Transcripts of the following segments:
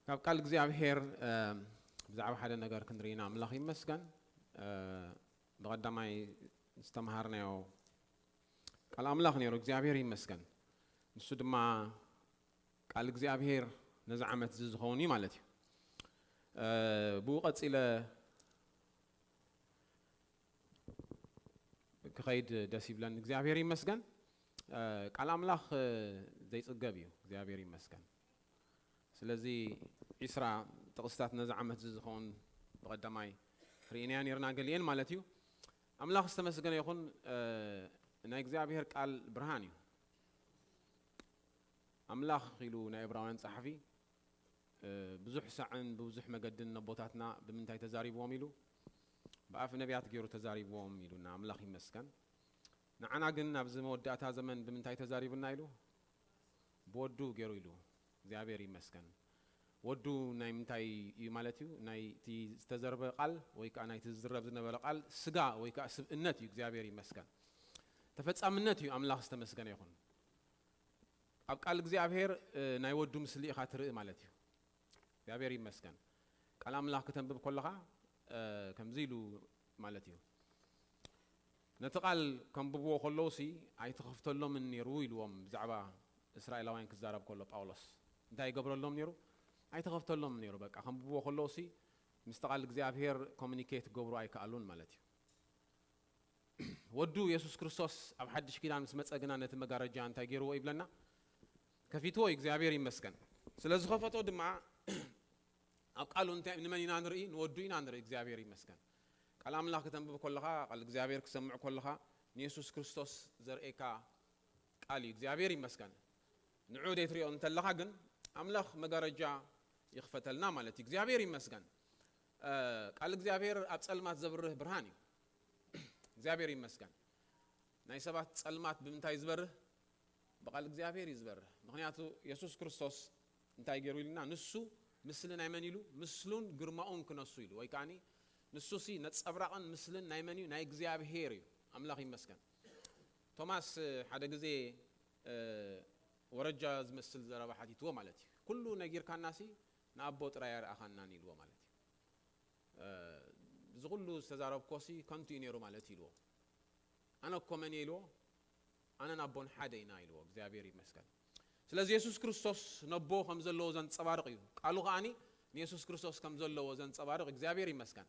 ካብ ቃል እግዚኣብሔር ብዛዕባ ሓደ ነገር ክንርኢና ኣምላኽ ይመስገን። ብቐዳማይ ዝተምሃርናዮ ቃል ኣምላኽ ነይሩ። እግዚኣብሔር ይመስገን። ንሱ ድማ ቃል እግዚኣብሔር ነዚ ዓመት እዚ ዝኸውን እዩ ማለት እዩ። ብኡ ቀፂለ ክኸይድ ደስ ይብለን። እግዚኣብሔር ይመስገን። ቃል ኣምላኽ ዘይፅገብ እዩ። እግዚኣብሔር ይመስገን። ስለዚ ዒስራ ጥቕስታት ነዚ ዓመት እዚ ዝኸውን ብቐዳማይ ርኢናዮ ነርና፣ ገሊኤን ማለት እዩ። ኣምላኽ ዝተመስገነ ይኹን። ናይ እግዚኣብሔር ቃል ብርሃን እዩ። ኣምላኽ ኢሉ ናይ ዕብራውያን ጸሓፊ ብዙሕ ሳዕን ብብዙሕ መገድን ነቦታትና ብምንታይ ተዛሪብዎም ኢሉ፣ ብኣፍ ነቢያት ገይሩ ተዛሪብዎም ኢሉና። ኣምላኽ ይመስገን። ንዓና ግን ኣብዚ መወዳእታ ዘመን ብምንታይ ተዛሪቡና ኢሉ? ብወዱ ገይሩ ኢሉ። እግዚኣብሔር ይመስገን። ወዱ ናይ ምንታይ እዩ ማለት እዩ? ናይቲ ዝተዘርበ ቃል ወይ ከዓ ናይቲ ዝዝረብ ዝነበረ ቃል ስጋ ወይ ከዓ ስብእነት እዩ። እግዚኣብሔር ይመስገን። ተፈጻምነት እዩ። ኣምላኽ ዝተመስገነ ይኹን። ኣብ ቃል እግዚኣብሔር ናይ ወዱ ምስሊ ኢኻ ትርኢ ማለት እዩ። እግዚኣብሔር ይመስገን። ቃል ኣምላኽ ክተንብብ ከለኻ ከምዚ ኢሉ ማለት እዩ። ነቲ ቃል ከንብብዎ ከለዉ ሲ ኣይተኸፍተሎምን ነይሩ ኢልዎም። ብዛዕባ እስራኤላውያን ክዛረብ ከሎ ጳውሎስ እንታይ ይገብረሎም ነይሩ? ኣይተኸፍተሎም ነይሩ። በቃ ከንብብዎ ከለዉ ሲ ምስቲ ቃል እግዚኣብሔር ኮሚኒኬት ክገብሩ ኣይከኣሉን ማለት እዩ። ወዱ የሱስ ክርስቶስ ኣብ ሓድሽ ኪዳን ምስ መጸ ግና ነቲ መጋረጃ እንታይ ገይርዎ ይብለና? ከፊትዎ እዩ። እግዚኣብሔር ይመስገን። ስለ ዝኸፈቶ ድማ ኣብ ቃሉ እንታይ፣ ንመን ኢና ንርኢ? ንወዱ ኢና ንርኢ። እግዚኣብሔር ይመስገን። ቃል ኣምላኽ ክተንብብ ከለኻ፣ ቃል እግዚኣብሔር ክሰምዕ ከለኻ ንየሱስ ክርስቶስ ዘርእየካ ቃል እዩ። እግዚኣብሔር ይመስገን። ንዑ ደይ ትሪኦ እንተለኻ ግን ኣምላኽ መጋረጃ ይኽፈተልና ማለት እዩ። እግዚኣብሔር ይመስገን። ቃል እግዚኣብሔር ኣብ ጸልማት ዘብርህ ብርሃን እዩ። እግዚኣብሔር ይመስገን። ናይ ሰባት ጸልማት ብምንታይ ዝበርህ? ብቓል እግዚኣብሔር እዩ ዝበርህ። ምኽንያቱ የሱስ ክርስቶስ እንታይ ገይሩ ኢልና? ንሱ ምስሊ ናይ መን ኢሉ? ምስሉን ግርማኡን ክነሱ ኢሉ። ወይ ከዓኒ ንሱ ሲ ነጸብራቕን ምስልን ናይ መን እዩ? ናይ እግዚኣብሔር እዩ። ኣምላኽ ይመስገን። ቶማስ ሓደ ግዜ ወረጃ ዝመስል ዘረባ ሓቲትዎ ማለት እዩ። ኩሉ ነጊርካና ሲ ንኣቦ ጥራይ ኣርኣኻናን ኢልዎ ማለት እዩ። እዚ ኩሉ ዝተዛረብኮ ሲ ከንቱ እዩ ነይሩ ማለት እዩ ኢልዎ። ኣነ እኮ መን እየ ኢልዎ? ኣነን ኣቦን ሓደ ኢና ኢልዎ። እግዚኣብሔር ይመስገን። ስለዚ የሱስ ክርስቶስ ነቦ ከም ዘለዎ ዘንጸባርቕ እዩ። ቃሉ ከዓኒ ንየሱስ ክርስቶስ ከም ዘለዎ ዘንጸባርቕ እግዚኣብሔር ይመስገን።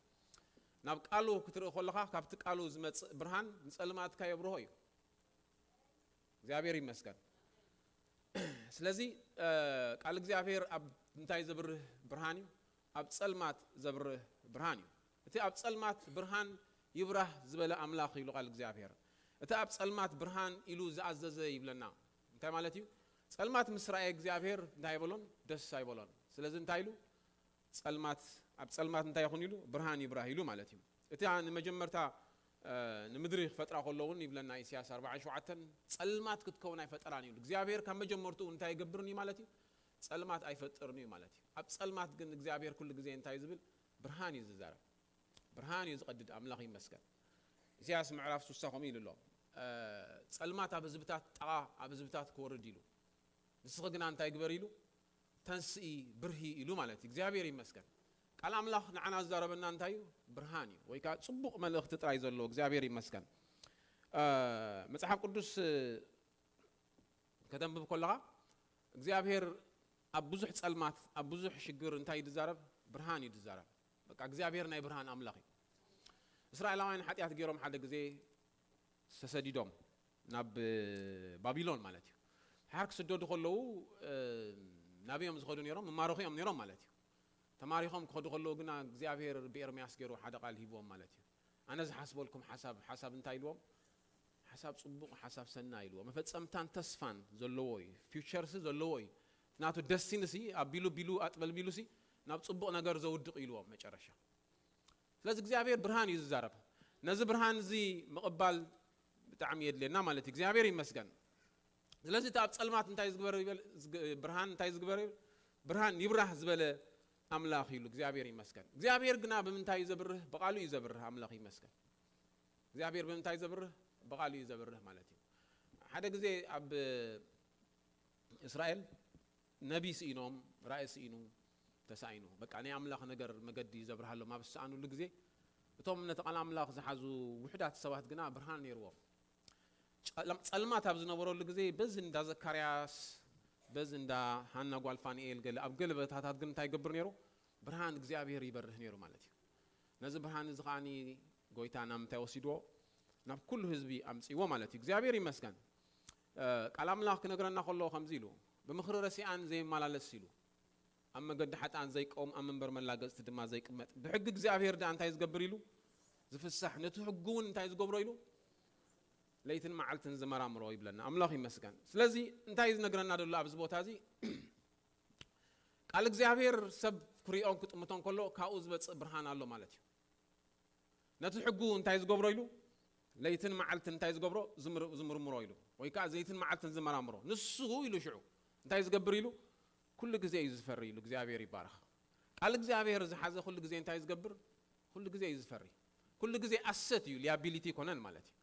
ናብ ቃሉ ክትርኢ ከለኻ ካብቲ ቃሉ ዝመጽእ ብርሃን ንጸልማትካ የብርሆ እዩ። እግዚኣብሔር ይመስገን። ስለዚ ቃል እግዚኣብሔር ኣብ እንታይ ዘብርህ ብርሃን እዩ? ኣብ ጸልማት ዘብርህ ብርሃን እዩ። እቲ ኣብ ጸልማት ብርሃን ይብራህ ዝበለ ኣምላኽ ኢሉ ቃል እግዚኣብሔር። እቲ ኣብ ጸልማት ብርሃን ኢሉ ዝኣዘዘ ይብለና። እንታይ ማለት እዩ? ጸልማት ምስ ረኣየ እግዚኣብሔር እንታይ ኣይበሎን? ደስ ኣይበሎን። ስለዚ እንታይ ኢሉ? ጸልማት፣ ኣብ ጸልማት እንታይ ይኹን ኢሉ? ብርሃን ይብራህ ኢሉ ማለት እዩ። እቲ ንመጀመርታ ንምድሪ ክፈጥራ ከሎ እውን ይብለና ኢሳያስ ኣርባዓን ሸውዓተን፣ ጸልማት ክትከውን ኣይፈጠራን እዩ። እግዚኣብሔር ካብ መጀመርትኡ እንታይ ይገብርን እዩ ማለት እዩ? ጸልማት ኣይፈጥርን እዩ ማለት እዩ። ኣብ ጸልማት ግን እግዚኣብሔር ኩሉ ግዜ እንታይ ዝብል? ብርሃን እዩ ዝዛረብ። ብርሃን እዩ ዝቐድድ። ኣምላኽ ይመስገን። ኢሳያስ ምዕራፍ ስሳ ከምኡ ኢሉ ኣሎ። ጸልማት ኣብ ህዝብታት ጠቓ፣ ኣብ ህዝብታት ክወርድ ኢሉ። ንስኺ ግና እንታይ ግበር ኢሉ? ተንስኢ፣ ብርሂ ኢሉ ማለት እዩ። እግዚኣብሔር ይመስገን። ቃል ኣምላኽ ንዓና ዝዛረበና እንታይ እዩ? ብርሃን እዩ፣ ወይ ከዓ ጽቡቕ መልእኽቲ ጥራይ ዘለዎ። እግዚኣብሔር ይመስገን። መጽሓፍ ቅዱስ ከተንብብ ከለኻ እግዚኣብሔር ኣብ ብዙሕ ጸልማት፣ ኣብ ብዙሕ ሽግር እንታይ እዩ ዝዛረብ? ብርሃን እዩ ዝዛረብ። በቃ እግዚኣብሔር ናይ ብርሃን ኣምላኽ እዩ። እስራኤላውያን ሓጢኣት ገይሮም ሓደ ግዜ ተሰዲዶም ናብ ባቢሎን ማለት እዩ። ድሓር ክስደዱ ከለዉ ናበይ እዮም ዝኸዱ ነይሮም? መማረኹ እዮም ነይሮም ማለት እዩ። ተማሪኾም ክኸዱ ከለዉ ግና እግዚኣብሔር ብኤርምያስ ገይሩ ሓደ ቃል ሂብዎም ማለት እዩ። ኣነ ዝሓስበልኩም ሓሳብ፣ ሓሳብ እንታይ ኢልዎም? ሓሳብ ጽቡቕ፣ ሓሳብ ሰናይ ኢልዎ። መፈጸምታን ተስፋን ዘለዎ እዩ። ፊውቸርሲ ዘለዎ እዩ። እቲ ናቱ ደስቲኒሲ ኣቢሉ ቢሉ ኣጥበልቢሉሲ ናብ ጽቡቕ ነገር ዘውድቕ ኢልዎም መጨረሻ። ስለዚ እግዚኣብሔር ብርሃን እዩ ዝዛረብ። ነዚ ብርሃን እዚ ምቕባል ብጣዕሚ የድልየና ማለት እዩ። እግዚኣብሔር ይመስገን። ስለዚ እቲ ኣብ ጸልማት እንታይ ዝግበር ይበል-፣ ዝግ-፣ ብርሃን እንታይ ዝግበር ይበል-፣ ብርሃን ይብራህ ዝበለ ኣምላኽ ኢሉ እግዚኣብሔር ይመስገን። እግዚኣብሔር ግና ብምንታይ እዩ ዘብርህ? ብቓሉ እዩ ዘብርህ። ኣምላኽ ይመስገን። እግዚኣብሔር ብምንታይ ዘብርህ? ብቓሉ እዩ ዘብርህ ማለት እዩ። ሓደ ግዜ ኣብ እስራኤል ነቢ ስኢኖም፣ ራእይ ስኢኑ፣ ተሳኢኑ። በቃ ናይ ኣምላኽ ነገር መገዲ ዘብርሃሎም ኣብ ዝሰኣኑሉ ግዜ፣ እቶም ነቲ ቃል ኣምላኽ ዝሓዙ ውሑዳት ሰባት ግና ብርሃን ነይርዎም። ጨለም-፣ ጸልማት ኣብ ዝነበረሉ ግዜ በዚ እንዳ ዘካርያስ፣ በዚ እንዳ ሃና ጓል ፋንኤል ገለ ኣብ ገለ ቦታታት ግን እንታይ ይገብር ነይሩ? ብርሃን እግዚኣብሔር ይበርህ ነይሩ ማለት እዩ። ነዚ ብርሃን እዚ ከኣኒ ጎይታ ናብ ምንታይ ወሲድዎ? ናብ ኩሉ ህዝቢ ኣምጺእዎ ማለት እዩ። እግዚኣብሔር ይመስገን። እ፣ ቃል ኣምላኽ ክነግረና ከሎ ከምዚ ኢሉ፣ "ብምኽሪ ረሲኣን ዘይመላለስ" ኢሉ፣ "ኣብ መገዲ ሓጥኣን ዘይቀውም፣ ኣብ መንበር መላገጽቲ ድማ ዘይቅመጥ፣ ብሕጊ እግዚኣብሔር ደኣ እንታይ ዝገብር?" ኢሉ ዝፍሳሕ፣ ነቲ ሕጉ እውን እንታይ ዝገብሮ? ኢሉ ለይትን መዓልትን ዝመራምሮ ይብለና። ኣምላኽ ይመስገን። ስለዚ እንታይ ዝነግረና ዘሎ ኣብዚ ቦታ እዚ? ቃል እግዚኣብሔር ሰብ ክሪኦን ክጥምቶን ከሎ ካብኡ ዝመጽእ ብርሃን ኣሎ ማለት እዩ። ነቲ ሕጉ እንታይ ዝገብሮ? ኢሉ ለይትን መዓልትን እንታይ ዝገብሮ? ዝምር-፣ ዝምርምሮ ኢሉ፣ ወይ ከዓ ለይትን መዓልትን ዝመራምሮ። ንሱ ኢሉ ሽዑ እንታይ ዝገብር? ኢሉ ኩሉ ግዜ እዩ ዝፈሪ ኢሉ። እግዚኣብሔር ይባረኽ። ቃል እግዚኣብሔር ዝሓዘ ኩሉ ግዜ እንታይ ዝገብር? ኩሉ ግዜ እዩ ዝፈሪ። ኩሉ ግዜ ኣሰት እዩ፣ ሊያቢሊቲ ይኮነን ማለት እዩ።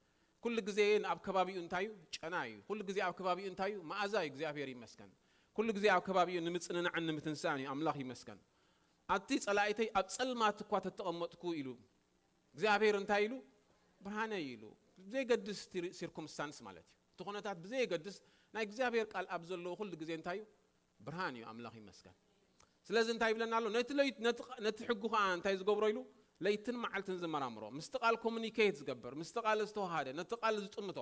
ኩሉ ግዜ ኣብ ከባቢኡ እንታይ እዩ? ጨና እዩ። ኩሉ ግዜ ኣብ ከባቢኡ እንታይ እዩ? መኣዛ እዩ። እግዚኣብሔር ይመስገን። ኩሉ ግዜ ኣብ ከባቢኡ ንምጽንናዕን ንምትንሳእን እዩ። ኣምላኽ ይመስገን። "ኣቲ ጸላኢተይ ኣብ ጸልማት እኳ ተተቐመጥኩ" ኢሉ እግዚኣብሔር እንታይ ኢሉ? "ብርሃነይ" ኢሉ። ብዘይገድስ ሲር-፣ ሲርኩምስታንስ ማለት እዩ። እቲ ኩነታት ብዘይገድስ ናይ እግዚኣብሔር ቃል ኣብ ዘለዎ ኩሉ ግዜ እንታይ እዩ? ብርሃን እዩ። ኣምላኽ ይመስገን። ስለዚ እንታይ ይብለና ኣሎ? ነቲ ለይት-፣ ነቲ ቃ-፣ ነቲ ሕጉ ከኣ እንታይ ዝገብሮ? ኢሉ ለይትን መዓልትን ዝመራምሮ፣ ምስቲ ቃል ኮሙኒኬት ዝገብር፣ ምስቲ ቃል ዝተዋሃደ፣ ነቲ ቃል ዝጥምቶ፣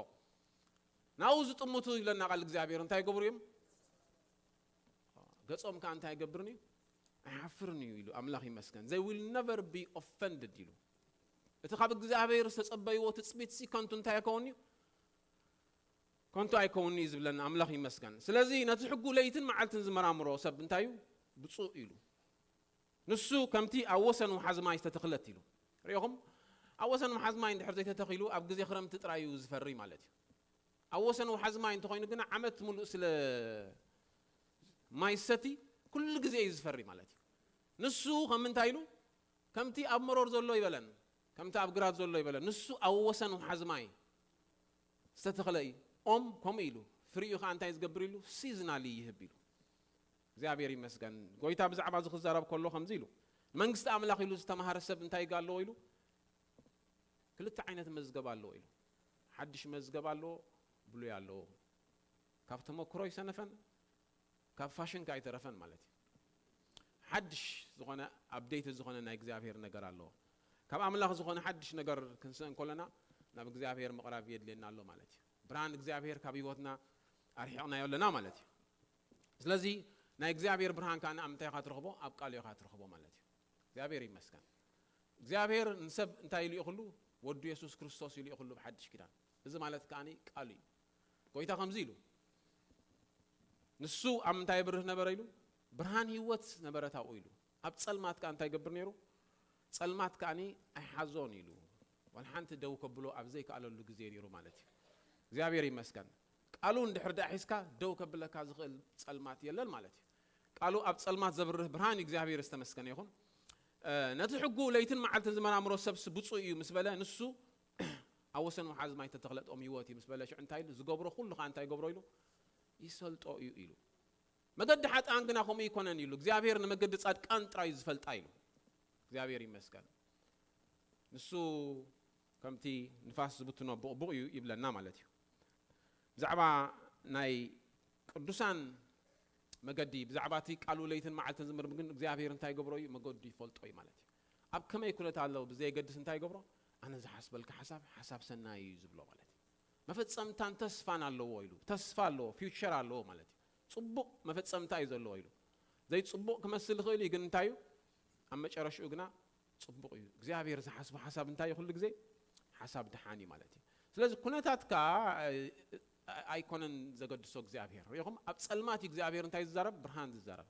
ናብኡ ዝጥምቱ ይብለና ቃል እግዚኣብሔር። እንታይ ይገብሩ እዮም? ገጾም ከኣ እንታይ ይገብርን እዩ? ኣይሓፍርን እዩ ኢሉ። ኣምላኽ ይመስገን። "They will never be offended" ኢሉ። እቲ ካብ እግዚኣብሔር ዝተጸበይዎ ትጽቢት ሲ ከንቱ እንታይ ኣይከውን እዩ? ከንቱ ኣይከውን እዩ ዝብለና። ኣምላኽ ይመስገን። ስለዚ ነቲ ሕጉ ለይትን መዓልትን ዝመራምሮ ሰብ እንታይ እዩ? ብፁዕ ኢሉ። ንሱ ከምቲ ኣብ ወሰን ወሓዚ ማይ ዝተተኽለት ኢሉ። ርኢኹም? ኣብ ወሰን ወሓዚ ማይ እንድሕር ዘይተተኺሉ ኣብ ግዜ ክረምቲ ጥራይ እዩ ዝፈሪ ማለት እዩ። ኣብ ወሰን ወሓዚ ማይ እንተኾይኑ ግና ዓመት ሙሉእ ስለ ማይ ሰቲ ኩሉ ግዜ እዩ ዝፈሪ ማለት እዩ። ንሱ ከም እንታይ ኢሉ? ከምቲ ኣብ መሮር ዘሎ ይበለን፣ ከምቲ ኣብ ግራት ዘሎ ይበለን። ንሱ ኣብ ወሰን ወሓዚ ማይ ዝተተኽለ እዩ። ኦም ከምኡ ኢሉ ፍሪኡ ኸዓ እንታይ ዝገብር ኢሉ? ሲዝናሊ ይህብ ኢሉ። እግዚኣብሔር ይመስገን። ጎይታ ብዛዕባ እዚ ክዛረብ ከሎ ከምዚ ኢሉ፣ "መንግስቲ ኣምላኽ" ኢሉ ዝተማሃረ ሰብ እንታይ ኣለዎ ኢሉ? ክልተ ዓይነት መዝገብ ኣለዎ ኢሉ። ሓድሽ መዝገብ ኣለዎ፣ ብሉይ ኣለዎ። ካብ ተመክሮ ኣይሰነፈን፣ ካብ ፋሽን ከኣ ኣይተረፈን ማለት እዩ። ሓድሽ ዝኾነ፣ ኣፕዴት ዝኾነ ናይ እግዚኣብሔር ነገር ኣለዎ። ካብ ኣምላኽ ዝኾነ ሓድሽ ነገር ክንስእን ከለና ናብ እግዚኣብሔር ምቕራብ የድልየና ኣሎ ማለት እዩ። ብርሃን እግዚኣብሔር ካብ ህይወትና ኣርሒቕናዮ ኣለና ማለት እዩ። ስለዚ ናይ እግዚኣብሔር ብርሃን ከኣ ኣብ ምንታይ ኢኻ ትረኽቦ? ኣብ ቃሉ ኢኻ ትረኽቦ ማለት እዩ። እግዚኣብሔር ይመስገን። እግዚኣብሔር ንሰብ እንታይ ኢሉ ይኹሉ? ወዱ የሱስ ክርስቶስ ኢሉ ይኹሉ ብሓድሽ ኪዳን። እዚ ማለት ከኣ ቃሉ እዩ። ጎይታ ከምዚ ኢሉ፣ ንሱ ኣብ ምንታይ ይብርህ ነበረ ኢሉ? ብርሃን ህይወት ነበረት ኣብኡ ኢሉ። ኣብ ጸልማት ከኣ እንታይ ይገብር ነይሩ? ጸልማት ከኣ ኣይሓዞን ኢሉ። ዋላ ሓንቲ ደው ከብሎ ኣብ ዘይከኣለሉ ግዜ ነይሩ ማለት እዩ። እግዚኣብሔር ይመስገን። ቃሉ እንድሕር ደኣ ሒዝካ ደው ከብለካ ዝኽእል ጸልማት የለን ማለት እዩ። ቃሉ ኣብ ጸልማት ዘብርህ ብርሃን እዩ። እግዚኣብሔር ዝተመስገነ ይኹን። እ፣ ነቲ ሕጉ ለይትን መዓልትን ዝመራምሮ ሰብስ ብፁዕ እዩ ምስ በለ፣ ንሱ ኣብ ወሰን ወሓዚ ማይ ተተኽለ ጥኦም ህይወት እዩ ምስ በለ፣ ሽዑ እንታይ ኢሉ? ዝገብሮ ኩሉ ኸዓ እንታይ ይገብሮ ኢሉ? ይሰልጦ እዩ ኢሉ። መገዲ ሓጥኣን ግና ከምኡ ኣይኮነን ኢሉ። እግዚኣብሔር ንመገዲ ጻድቃን ጥራይ እዩ ዝፈልጣ ኢሉ። እግዚኣብሔር ይመስገን። ንሱ ከምቲ ንፋስ ዝብትኖ ቡቕቡቕ እዩ ይብለና ማለት እዩ። ብዛዕባ ናይ ቅዱሳን መገዲ፣ ብዛዕባ እቲ ቃሉ ለይትን መዓልትን ዝምርም ግን እግዚኣብሔር እንታይ ይገብሮ እዩ? መገዱ ይፈልጦ እዩ ማለት እዩ። ኣብ ከመይ ኩነት ኣለዉ ብዘየገድስ እንታይ ይገብሮ? ኣነ ዝሓስበልካ ሓሳብ፣ ሓሳብ ሰናይ እዩ ዝብሎ ማለት እዩ። መፈጸምታን ተስፋን ኣለዎ ኢሉ። ተስፋ ኣለዎ፣ ፊውቸር ኣለዎ ማለት እዩ። ጽቡቕ መፈጸምታ እዩ ዘለዎ ኢሉ። ዘይጽቡቕ ክመስል ይኽእል እዩ፣ ግን እንታይ እዩ? ኣብ መጨረሽኡ ግና ጽቡቕ እዩ። እግዚኣብሔር ዝሓስቦ ሓሳብ እንታይ እዩ? ኩሉ ግዜ ሓሳብ ደሓን እዩ ማለት እዩ። ስለዚ ኩነታትካ፣ እ፣ እ፣ ኣይኮነን ዘገድሶ እግዚኣብሔር። ርኢኹም? ኣብ ጸልማት እዩ እግዚኣብሔር እንታይ ዝዛረብ? ብርሃን ዝዛረብ።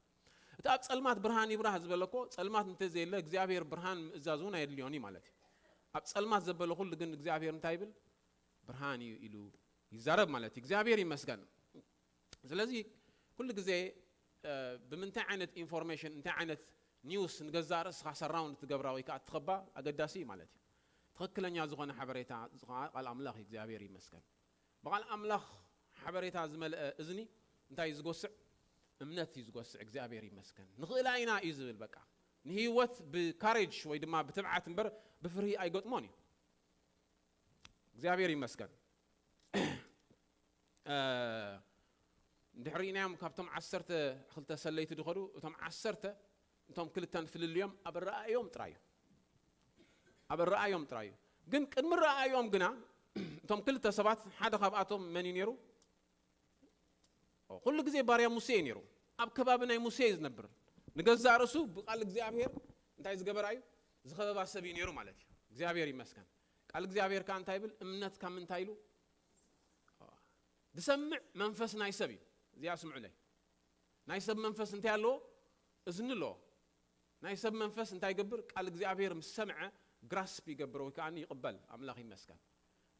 እቲ ኣብ ጸልማት ብርሃን ይብራህ ዝበለ እኮ፣ ጸልማት እንተዘየለ እግዚኣብሔር ብርሃን ምእዛዝ እውን ኣየድልዮን እዩ ማለት እዩ። ኣብ ጸልማት ዘበለ ኩሉ ግን እግዚኣብሔር እንታይ ይብል? ብርሃን እዩ ኢሉ ይዛረብ ማለት እዩ። እግዚኣብሔር ይመስገን። ስለዚ ኩሉ ግዜ፣ እ፣ ብምንታይ ዓይነት ኢንፎርሜሽን፣ እንታይ ዓይነት ኒውስ ንገዛእ ርእስኻ ሰራውንድ ትገብራ ወይ ከዓ ትኸባ ኣገዳሲ እዩ ማለት እዩ። ትኽክለኛ ዝኾነ ሓበሬታ፣ እዚ ኸዓ ቃል ኣምላኽ እዩ። እግዚኣብሔር ይመስገን። ብቓል ኣምላኽ ሓበሬታ ዝመልአ እዝኒ እንታይ እዩ ዝጎስዕ? እምነት እዩ ዝጎስዕ። እግዚኣብሔር ይመስገን። ንኽእላ ኢና እዩ ዝብል። በቃ ንህይወት ብካሬጅ ወይ ድማ ብትብዓት እምበር ብፍርሂ ኣይገጥሞን እዩ። እግዚኣብሔር ይመስገን። ድሕሪናዮም ካብቶም ዓሰርተ ክልተ ሰለይቲ ድኸዱ እቶም ዓሰርተ እቶም ክልተን ፍልልዮም ኣብ ረኣዮም ጥራዩ ኣብ ረኣዮም ጥራዩ ግን ቅድሚ ረኣዮም ግና እቶም ክልተ ሰባት ሓደ ካብኣቶም መን እዩ ነይሩ? ኩሉ ግዜ ባርያ ሙሴ እዩ ነይሩ። ኣብ ከባቢ ናይ ሙሴ እዩ ዝነብር። ንገዛእ ርእሱ ብቃል እግዚኣብሔር እንታይ ዝገበራ እዩ? ዝኸበባ ሰብ እዩ ነይሩ ማለት እዩ። እግዚኣብሔር ይመስገን። ቃል እግዚኣብሔር ከዓ እንታይ ይብል? እምነት ካብ ምንታይ ኢሉ? ዝሰምዕ መንፈስ ናይ ሰብ እዩ። እዚኣ ስምዑለይ። ናይ ሰብ መንፈስ እንታይ ኣለዎ? እዝኒ ኣለዎ። ናይ ሰብ መንፈስ እንታይ ይገብር? ቃል እግዚኣብሔር ምስ ሰምዐ ግራስፕ ይገብር ወይ ከዓ ይቕበል። ኣምላኽ ይመስገን።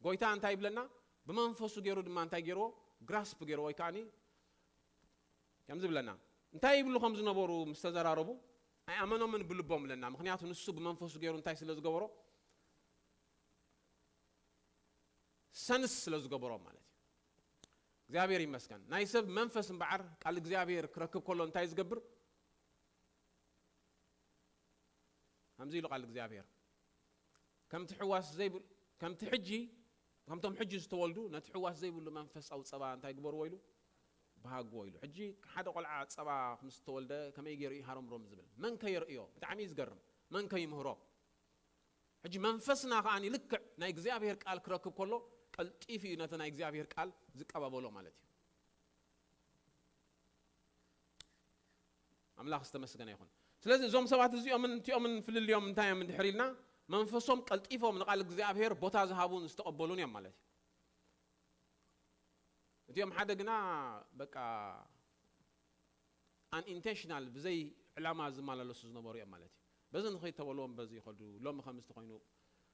ጎይታ እንታይ ይብለና? ብመንፈሱ ገይሩ ድማ እንታይ ገይርዎ? ግራስፕ ገይርዎ ወይ ከዓ ከምዚ ብለና እንታይ ይብሉ ከም ዝነበሩ ምስ ተዘራረቡ ኣይኣመኖምን ብልቦም ብለና። ምክንያቱ ንሱ ብመንፈሱ ገይሩ እንታይ ስለ ዝገበሮ? ሰንስ ስለ ዝገበሮም ማለት እዩ። እግዚኣብሔር ይመስገን። ናይ ሰብ መንፈስ እምበዓር ቃል እግዚኣብሔር ክረክብ ከሎ እንታይ ዝገብር? ከምዚ ኢሉ ቃል እግዚኣብሔር ከምቲ ሕዋስ ዘይብሉ ከምቲ ሕጂ ከምቶም ሕጂ ዝተወልዱ ነቲ ሕዋስ ዘይብሉ መንፈሳዊ ፀባ እንታይ ግበርዎ ኢሉ? በሃግዎ ኢሉ። ሕጂ ሓደ ቆልዓ ፀባ ምስ ዝተወልደ ከመይ ገይሩ እዩ ሃረምሮም ዝብል? መን ከየርእዮ? ብጣዕሚ እዩ ዝገርም። መን ከይምህሮ? ሕጂ መንፈስና ከኣ ልክዕ ናይ እግዚኣብሔር ቃል ክረክብ ከሎ ቀልጢፉ እዩ ነቲ ናይ እግዚኣብሔር ቃል ዝቀባበሎ ማለት እዩ። ኣምላኽ ዝተመስገነ ይኹን። ስለዚ እዞም ሰባት እዚኦምን እቲኦምን ፍልልዮም እንታይ እዮም እንድሕር ኢልና መንፈሶም ቀልጢፎም ንቃል እግዚኣብሔር ቦታ ዝሃቡን ዝተቐበሉን እዮም ማለት እዩ። እቲኦም ሓደ ግና በቃ ኣን ኢንቴንሽናል ብዘይ ዕላማ ዝመላለሱ ዝነበሩ እዮም ማለት እዩ። በዚ ንኸይድ ተበልዎም በዚ ይኸዱ። ሎሚ ከምዚ ተኾይኑ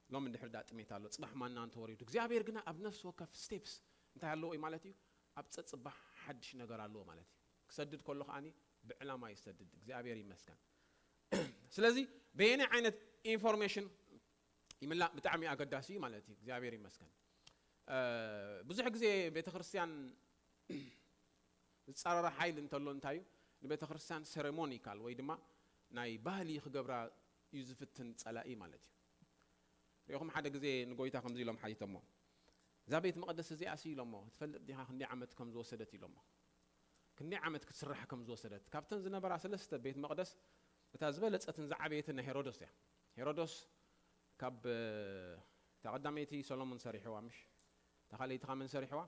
ሎሚ እንድሕር ዳ ጥሜት ኣሎ፣ ፅባሕ ማና እንተወሪዱ እግዚኣብሔር ግና ኣብ ነፍሲ ወከፍ ስቴፕስ እንታይ ኣለዎ እዩ ማለት እዩ? ኣብ ፀፅባሕ ሓድሽ ነገር ኣለዎ ማለት እዩ። ክሰድድ ከሎ ከዓኒ ብዕላማ ይሰድድ። እግዚኣብሔር ይመስገን። ስለዚ በየናይ ዓይነት ኢንፎርሜሽን ይምላእ ብጣዕሚ ኣገዳሲ እዩ ማለት እዩ። እግዚኣብሔር ይመስገን። ብዙሕ ግዜ ቤተክርስትያን ዝፃረረ ሓይል እንተሎ እንታይ እዩ? ንቤተክርስትያን ሴሬሞኒካል ወይ ድማ ናይ ባህሊ ክገብራ እዩ ዝፍትን ፀላኢ ማለት እዩ። ሪኢኹም ሓደ ግዜ ንጎይታ ከምዚ ኢሎም ሓቲቶሞ፣ እዛ ቤት መቕደስ እዚኣ ሲ ኢሎሞ፣ ትፈልጥ ዲኻ ክንደይ ዓመት ከም ዝወሰደት ኢሎሞ። ክንደይ ዓመት ክትስራሕ ከም ዝወሰደት። ካብተን ዝነበራ ሰለስተ ቤት መቕደስ እታ ዝበለጸትን ዝዓበየትን ናይ ሄሮዶስ እያ። ሄሮዶስ ካብ እታ ቀዳመይቲ ሰሎሞን ሰሪሕዋ ምሽ? እታ ካልኣይቲ ኻመን ሰሪሕዋ?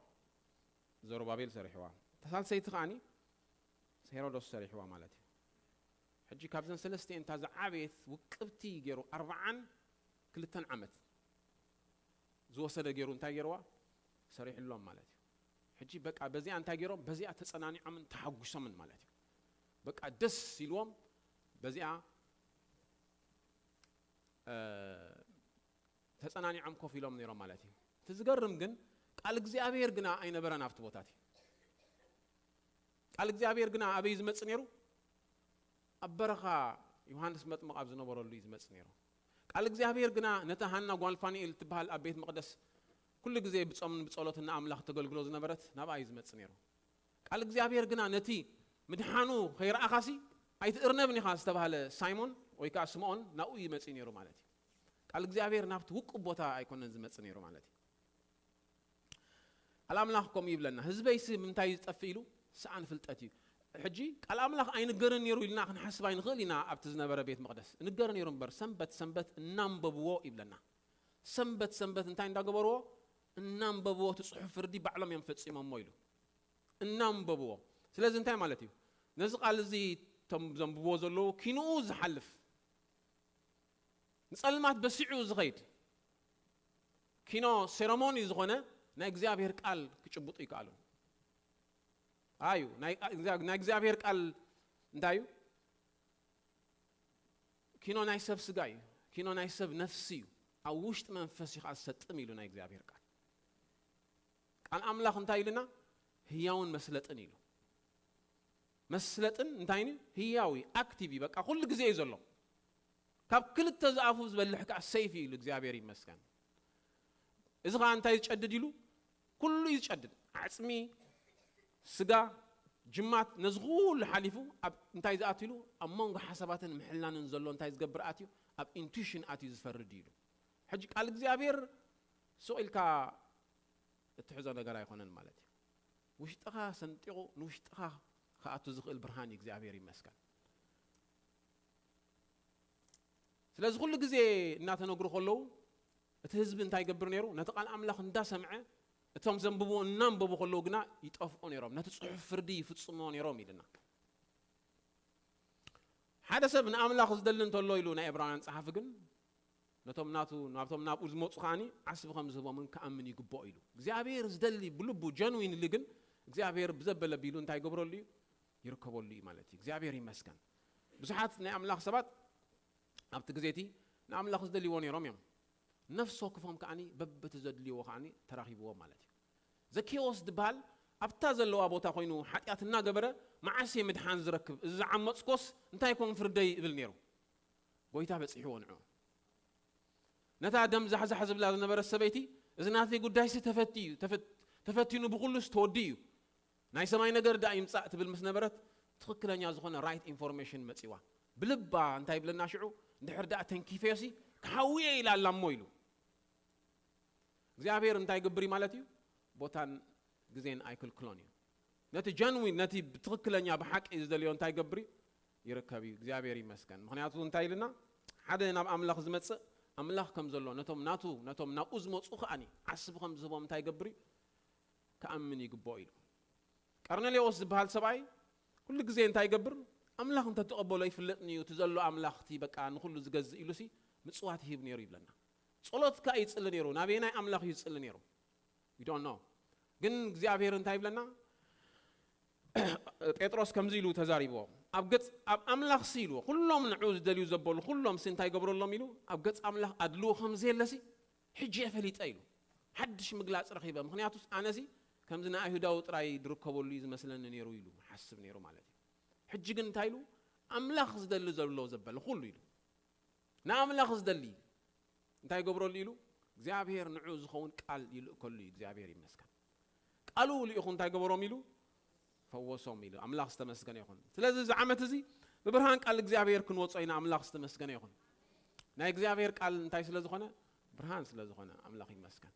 ዘሩባቤል ሰሪሕዋ። እታ ሳልሰይቲ ከዓኒ ሄሮዶስ ሰሪሕዋ ማለት እዩ። ሕጂ ካብዘን ሰለስቲኤን እታ ዝዓበየት ውቅብቲ ገይሩ ኣርብዓን ክልተን ዓመት ዝወሰደ ገይሩ እንታይ ገይርዋ? ሰሪሕሎም ማለት እዩ። ሕጂ በቃ በዚኣ እንታይ ገይሮም? በዚኣ ተጸናኒዖምን ተሓጒሶምን ማለት እዩ። በቃ ደስ ኢልዎም በዚኣ ተጸናኒዖም ኮፍ ኢሎም ነይሮም ማለት እዩ። እቲ ዝገርም ግን ቃል እግዚኣብሔር ግና ኣይነበረን ኣብቲ ቦታ እቲ። ቃል እግዚኣብሔር ግና ኣበይ እዩ ዝመጽእ ነይሩ? ኣብ በረኻ ዮሃንስ መጥምቕ ኣብ ዝነበረሉ እዩ ዝመጽእ ነይሩ። ቃል እግዚኣብሔር ግና ነታ ሃና ጓል ፋኑኤል እትበሃል ኣብ ቤት መቕደስ ኩሉ ግዜ ብጾምን ብጸሎትን ንኣምላኽ ተገልግሎ ዝነበረት ናብኣ እዩ ዝመጽእ ነይሩ። ቃል እግዚኣብሔር ግና ነቲ ምድሓኑ ከይረኣኻሲ ኣይትእርነብን ኢኻ ዝተባህለ ሳይሞን ወይ ከዓ ስምዖን ናብኡ እዩ መጽኡ ነይሩ ማለት እዩ። ቃል እግዚኣብሔር ናብቲ ውቁብ ቦታ ኣይኮነን ዝመጽእ ነይሩ ማለት እዩ። ቃል ኣምላኽ ከምኡ ይብለና፣ ህዝበይሲ ብምንታይ እዩ ዝጠፍእ ኢሉ? ሰኣን ፍልጠት እዩ። ሕጂ ቃል ኣምላኽ ኣይንገርን ነይሩ ኢልና ክንሓስብ ኣይንኽእል ኢና። ኣብቲ ዝነበረ ቤት መቕደስ እንገር ነይሩ እምበር ሰንበት ሰንበት እናንበብዎ ይብለና። ሰንበት ሰንበት እንታይ እንዳገበርዎ? እናንበብዎ እቲ ጽሑፍ ፍርዲ ባዕሎም እዮም ፈጺሞሞ ኢሉ እናንበብዎ። ስለዚ እንታይ ማለት እዩ? ነዚ ቃል እዚ እቶም ዘንብብዎ ዘለዉ ኪንኡ ዝሓልፍ ንጸልማት በሲዑ ዝኸይድ ኪኖ ሴረሞኒ ዝኾነ ናይ እግዚኣብሔር ቃል ክጭብጡ ይከኣሉ። ኣዩ ናይ እግዚኣብሔር ቃል እንታይ እዩ? ኪኖ ናይ ሰብ ስጋ እዩ። ኪኖ ናይ ሰብ ነፍሲ እዩ። ኣብ ውሽጢ መንፈስ እዩ ከዓ ዝሰጥም ኢሉ ናይ እግዚኣብሔር ቃል። ቃል ኣምላኽ እንታይ ኢሉና? ህያውን መስለጥን ኢሉ። መስለጥን እንታይ እዩ? ህያው እዩ፣ ኣክቲቭ እዩ። በቃ ኩሉ ግዜ እዩ ዘሎ። ካብ ክልተ ዝኣፉ ዝበልሕ ከዓ ሰይፍ እዩ ኢሉ። እግዚኣብሔር ይመስገን። እዚ ከዓ እንታይ ዝጨድድ ኢሉ? ኩሉ እዩ ዝጨድድ። ዓፅሚ፣ ስጋ፣ ጅማት ነዚ ኩሉ ሓሊፉ ኣብ እንታይ ዝኣትዩ ኢሉ? ኣብ መንጎ ሓሳባትን ምሕላንን ዘሎ እንታይ ዝገብር ኣትዩ? ኣብ ኢንቱሽን ኣትዩ ዝፈርድ እዩ ኢሉ። ሕጂ ቃል እግዚኣብሔር ስቕ ኢልካ እትሕዞ ነገር ኣይኮነን ማለት እዩ። ውሽጥኻ ሰንጢቑ ንውሽጥኻ ክኣቱ ዝኽእል ብርሃን እዩ። እግዚኣብሔር ይመስገን። ስለዚ ኩሉ ግዜ እናተነግሩ ከለዉ እቲ ህዝቢ እንታይ ይገብር ነይሩ? ነቲ ቃል ኣምላኽ እንዳሰምዐ እቶም ዘንብብዎ እናንበቡ ከለዉ ግና ይጠፍኡ ነይሮም። ነቲ ጽሑፍ ፍርዲ ይፍጽምዎ ነይሮም ኢልና። ሓደ ሰብ ንኣምላኽ ዝደሊ እንተሎ ኢሉ ናይ ዕብራውያን ጸሓፊ ግን ነቶም ናቱ ናብቶም ናብኡ ዝመጹ ከዓኒ ዓስቢ ከም ዝህቦምን ክኣምን ይግብኦ ኢሉ። እግዚኣብሔር ዝደሊ ብልቡ ጀንዊንሊ ግን እግዚኣብሔር ብዘበለ ቢሉ እንታይ ይገብረሉ እዩ? ይርከበሉ እዩ ማለት እዩ። እግዚኣብሔር ይመስገን። ብዙሓት ናይ ኣምላኽ ሰባት ኣብቲ ግዜ እቲ ንኣምላኽ ዝደልይዎ ነይሮም እዮም። ነፍሲ ወክፎም ከዓኒ በብቲ ዘድልይዎ ከዓኒ ተራኺብዎ ማለት እዩ። ዘኬዎስ ዝበሃል ኣብታ ዘለዋ ቦታ ኮይኑ ሓጢኣት እናገበረ መዓስ እየ ምድሓን ዝረክብ? እዚ ዝዓመፅኮስ እንታይ ኮን ፍርደይ እብል ነይሩ። ጎይታ በፂሕዎ ንዑ። ነታ ደም ዛሕዛሕ ዝብላ ዝነበረት ሰበይቲ እዚ ናተይ ጉዳይሲ ተፈቲ እዩ፣ ተፈት- ተፈቲኑ ብኩሉስ ተወዲ እዩ፣ ናይ ሰማይ ነገር ዳ ይምፃእ ትብል ምስ ነበረት ትኽክለኛ ዝኾነ ራይት ኢንፎርሜሽን መፂዋ። ብልባ እንታይ ይብለና ሽዑ? እንድሕር ዳኣ ተንኪፈዮሲ ክሓውየ ኢላ ኣላ እሞ ኢሉ። እግዚኣብሔር እንታይ ይገብር እዩ ማለት እዩ? ቦታን ግዜን ኣይክልክሎን እዩ። ነቲ ጀንዊን ነቲ ብትኽክለኛ ብሓቂ ዝደልዮ እንታይ ይገብር እዩ? ይርከብ እዩ። እግዚኣብሔር ይመስገን። ምክንያቱ እንታይ ኢልና? ሓደ ናብ ኣምላኽ ዝመጽእ ኣምላኽ ከም ዘሎ ነቶም ናቱ ነቶም ናብኡ ዝመጹ ከኣኒ ዓስቢ ከም ዝህቦም እንታይ ይገብር እዩ? ክኣምን ይግብኦ ኢሉ። ቀርኔሌዎስ ዝበሃል ሰብኣይ ኩሉ ግዜ እንታይ ይገብር? ኣምላኽ እንተተቐበሎ ይፍለጥኒ እዩ እቲ ዘሎ ኣምላኽ እቲ በቃ ንኹሉ ዝገዝእ ኢሉሲ ምጽዋት ይህብ ነይሩ ይብለና። ጸሎት ከኣ ይጽሊ ነይሩ። ናበየናይ ኣምላኽ እዩ ዝጽሊ ነይሩ? We don't know። ግን እግዚኣብሔር እንታይ ይብለና? ጴጥሮስ ከምዚ ኢሉ ተዛሪብዎ። ኣብ ገጽ ኣብ ኣምላኽ ሲ ኢልዎ ኩሎም ንዑ ዝደልዩ ዘበሉ ኩሎም ሲ እንታይ ይገብረሎም ኢሉ ኣብ ገጽ ኣምላኽ ኣድልዎ ከም ዘየለሲ ሕጂ እየ ፈሊጠ ኢሉ። ሓድሽ ምግላጽ ረኺበ። ምክንያቱስ ኣነሲ ከምዚ ንኣይሁዳዊ ጥራይ ዝርከበሉ እዩ ዝመስለኒ ነይሩ ኢሉ ሓስብ ነይሩ ማለት እዩ። ሕጂ ግን እንታይ ኢሉ? ኣምላኽ ዝደሊ ዘሎ ዘበለ ኩሉ ኢሉ። ንኣምላኽ ዝደሊ እንታይ ይገብረሉ ኢሉ? እግዚኣብሔር ንዑ ዝኸውን ቃል ይልእከሉ እዩ። እግዚኣብሔር ይመስገን። ቃሉ ልኢኹ እንታይ ገበሮም ኢሉ? ፈወሶም ኢሉ። ኣምላኽ ዝተመስገነ ይኹን። ስለዚ እዚ ዓመት እዚ ብብርሃን ቃል እግዚኣብሔር ክንወጾ ኢና። ኣምላኽ ዝተመስገነ ይኹን። ናይ እግዚኣብሔር ቃል እንታይ ስለ ዝኾነ? ብርሃን ስለ ዝኾነ ኣምላኽ ይመስገን።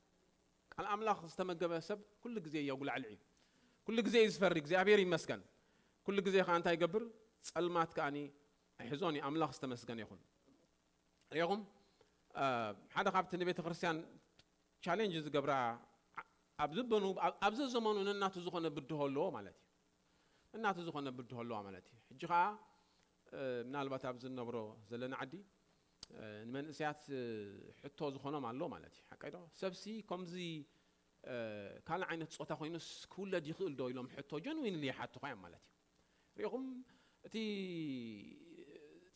ቃል ኣምላኽ ዝተመገበ ሰብ ኩሉ ግዜ የጉላዕልዕ እዩ። ኩሉ ግዜ እዩ ዝፈሪ። እግዚኣብሔር ይመስገን። ኩሉ ግዜ ከዓ እንታይ ይገብር? ጸልማት ከዓኒ ኣይሕዞን እዩ። ኣምላኽ ዝተመስገነ ይኹን። ሪኹም ሓደ ካብቲ ንቤተ ክርስቲያን ቻሌንጅ ዝገብራ ኣብ ዘበኑ ኣብ ዘዘመኑ ነናቱ ዝኾነ ብድሆ ኣለዎ ማለት እዩ። ነናቱ ዝኾነ ብድሆ ኣለዋ ማለት እዩ። ሕጂ ከዓ ምናልባት ኣብዚ ንነብሮ ዘለና ዓዲ ንመንእሰያት ሕቶ ዝኾኖም ኣሎ ማለት እዩ። ሓቀይ ዶ? ሰብሲ ከምዚ ካልእ ዓይነት ጾታ ኮይኑስ ክውለድ ይኽእል ዶ ኢሎም ሕቶ ጀንዊንሊ ይሓትኹ እዮም ማለት እዩ። ሪኹም እቲ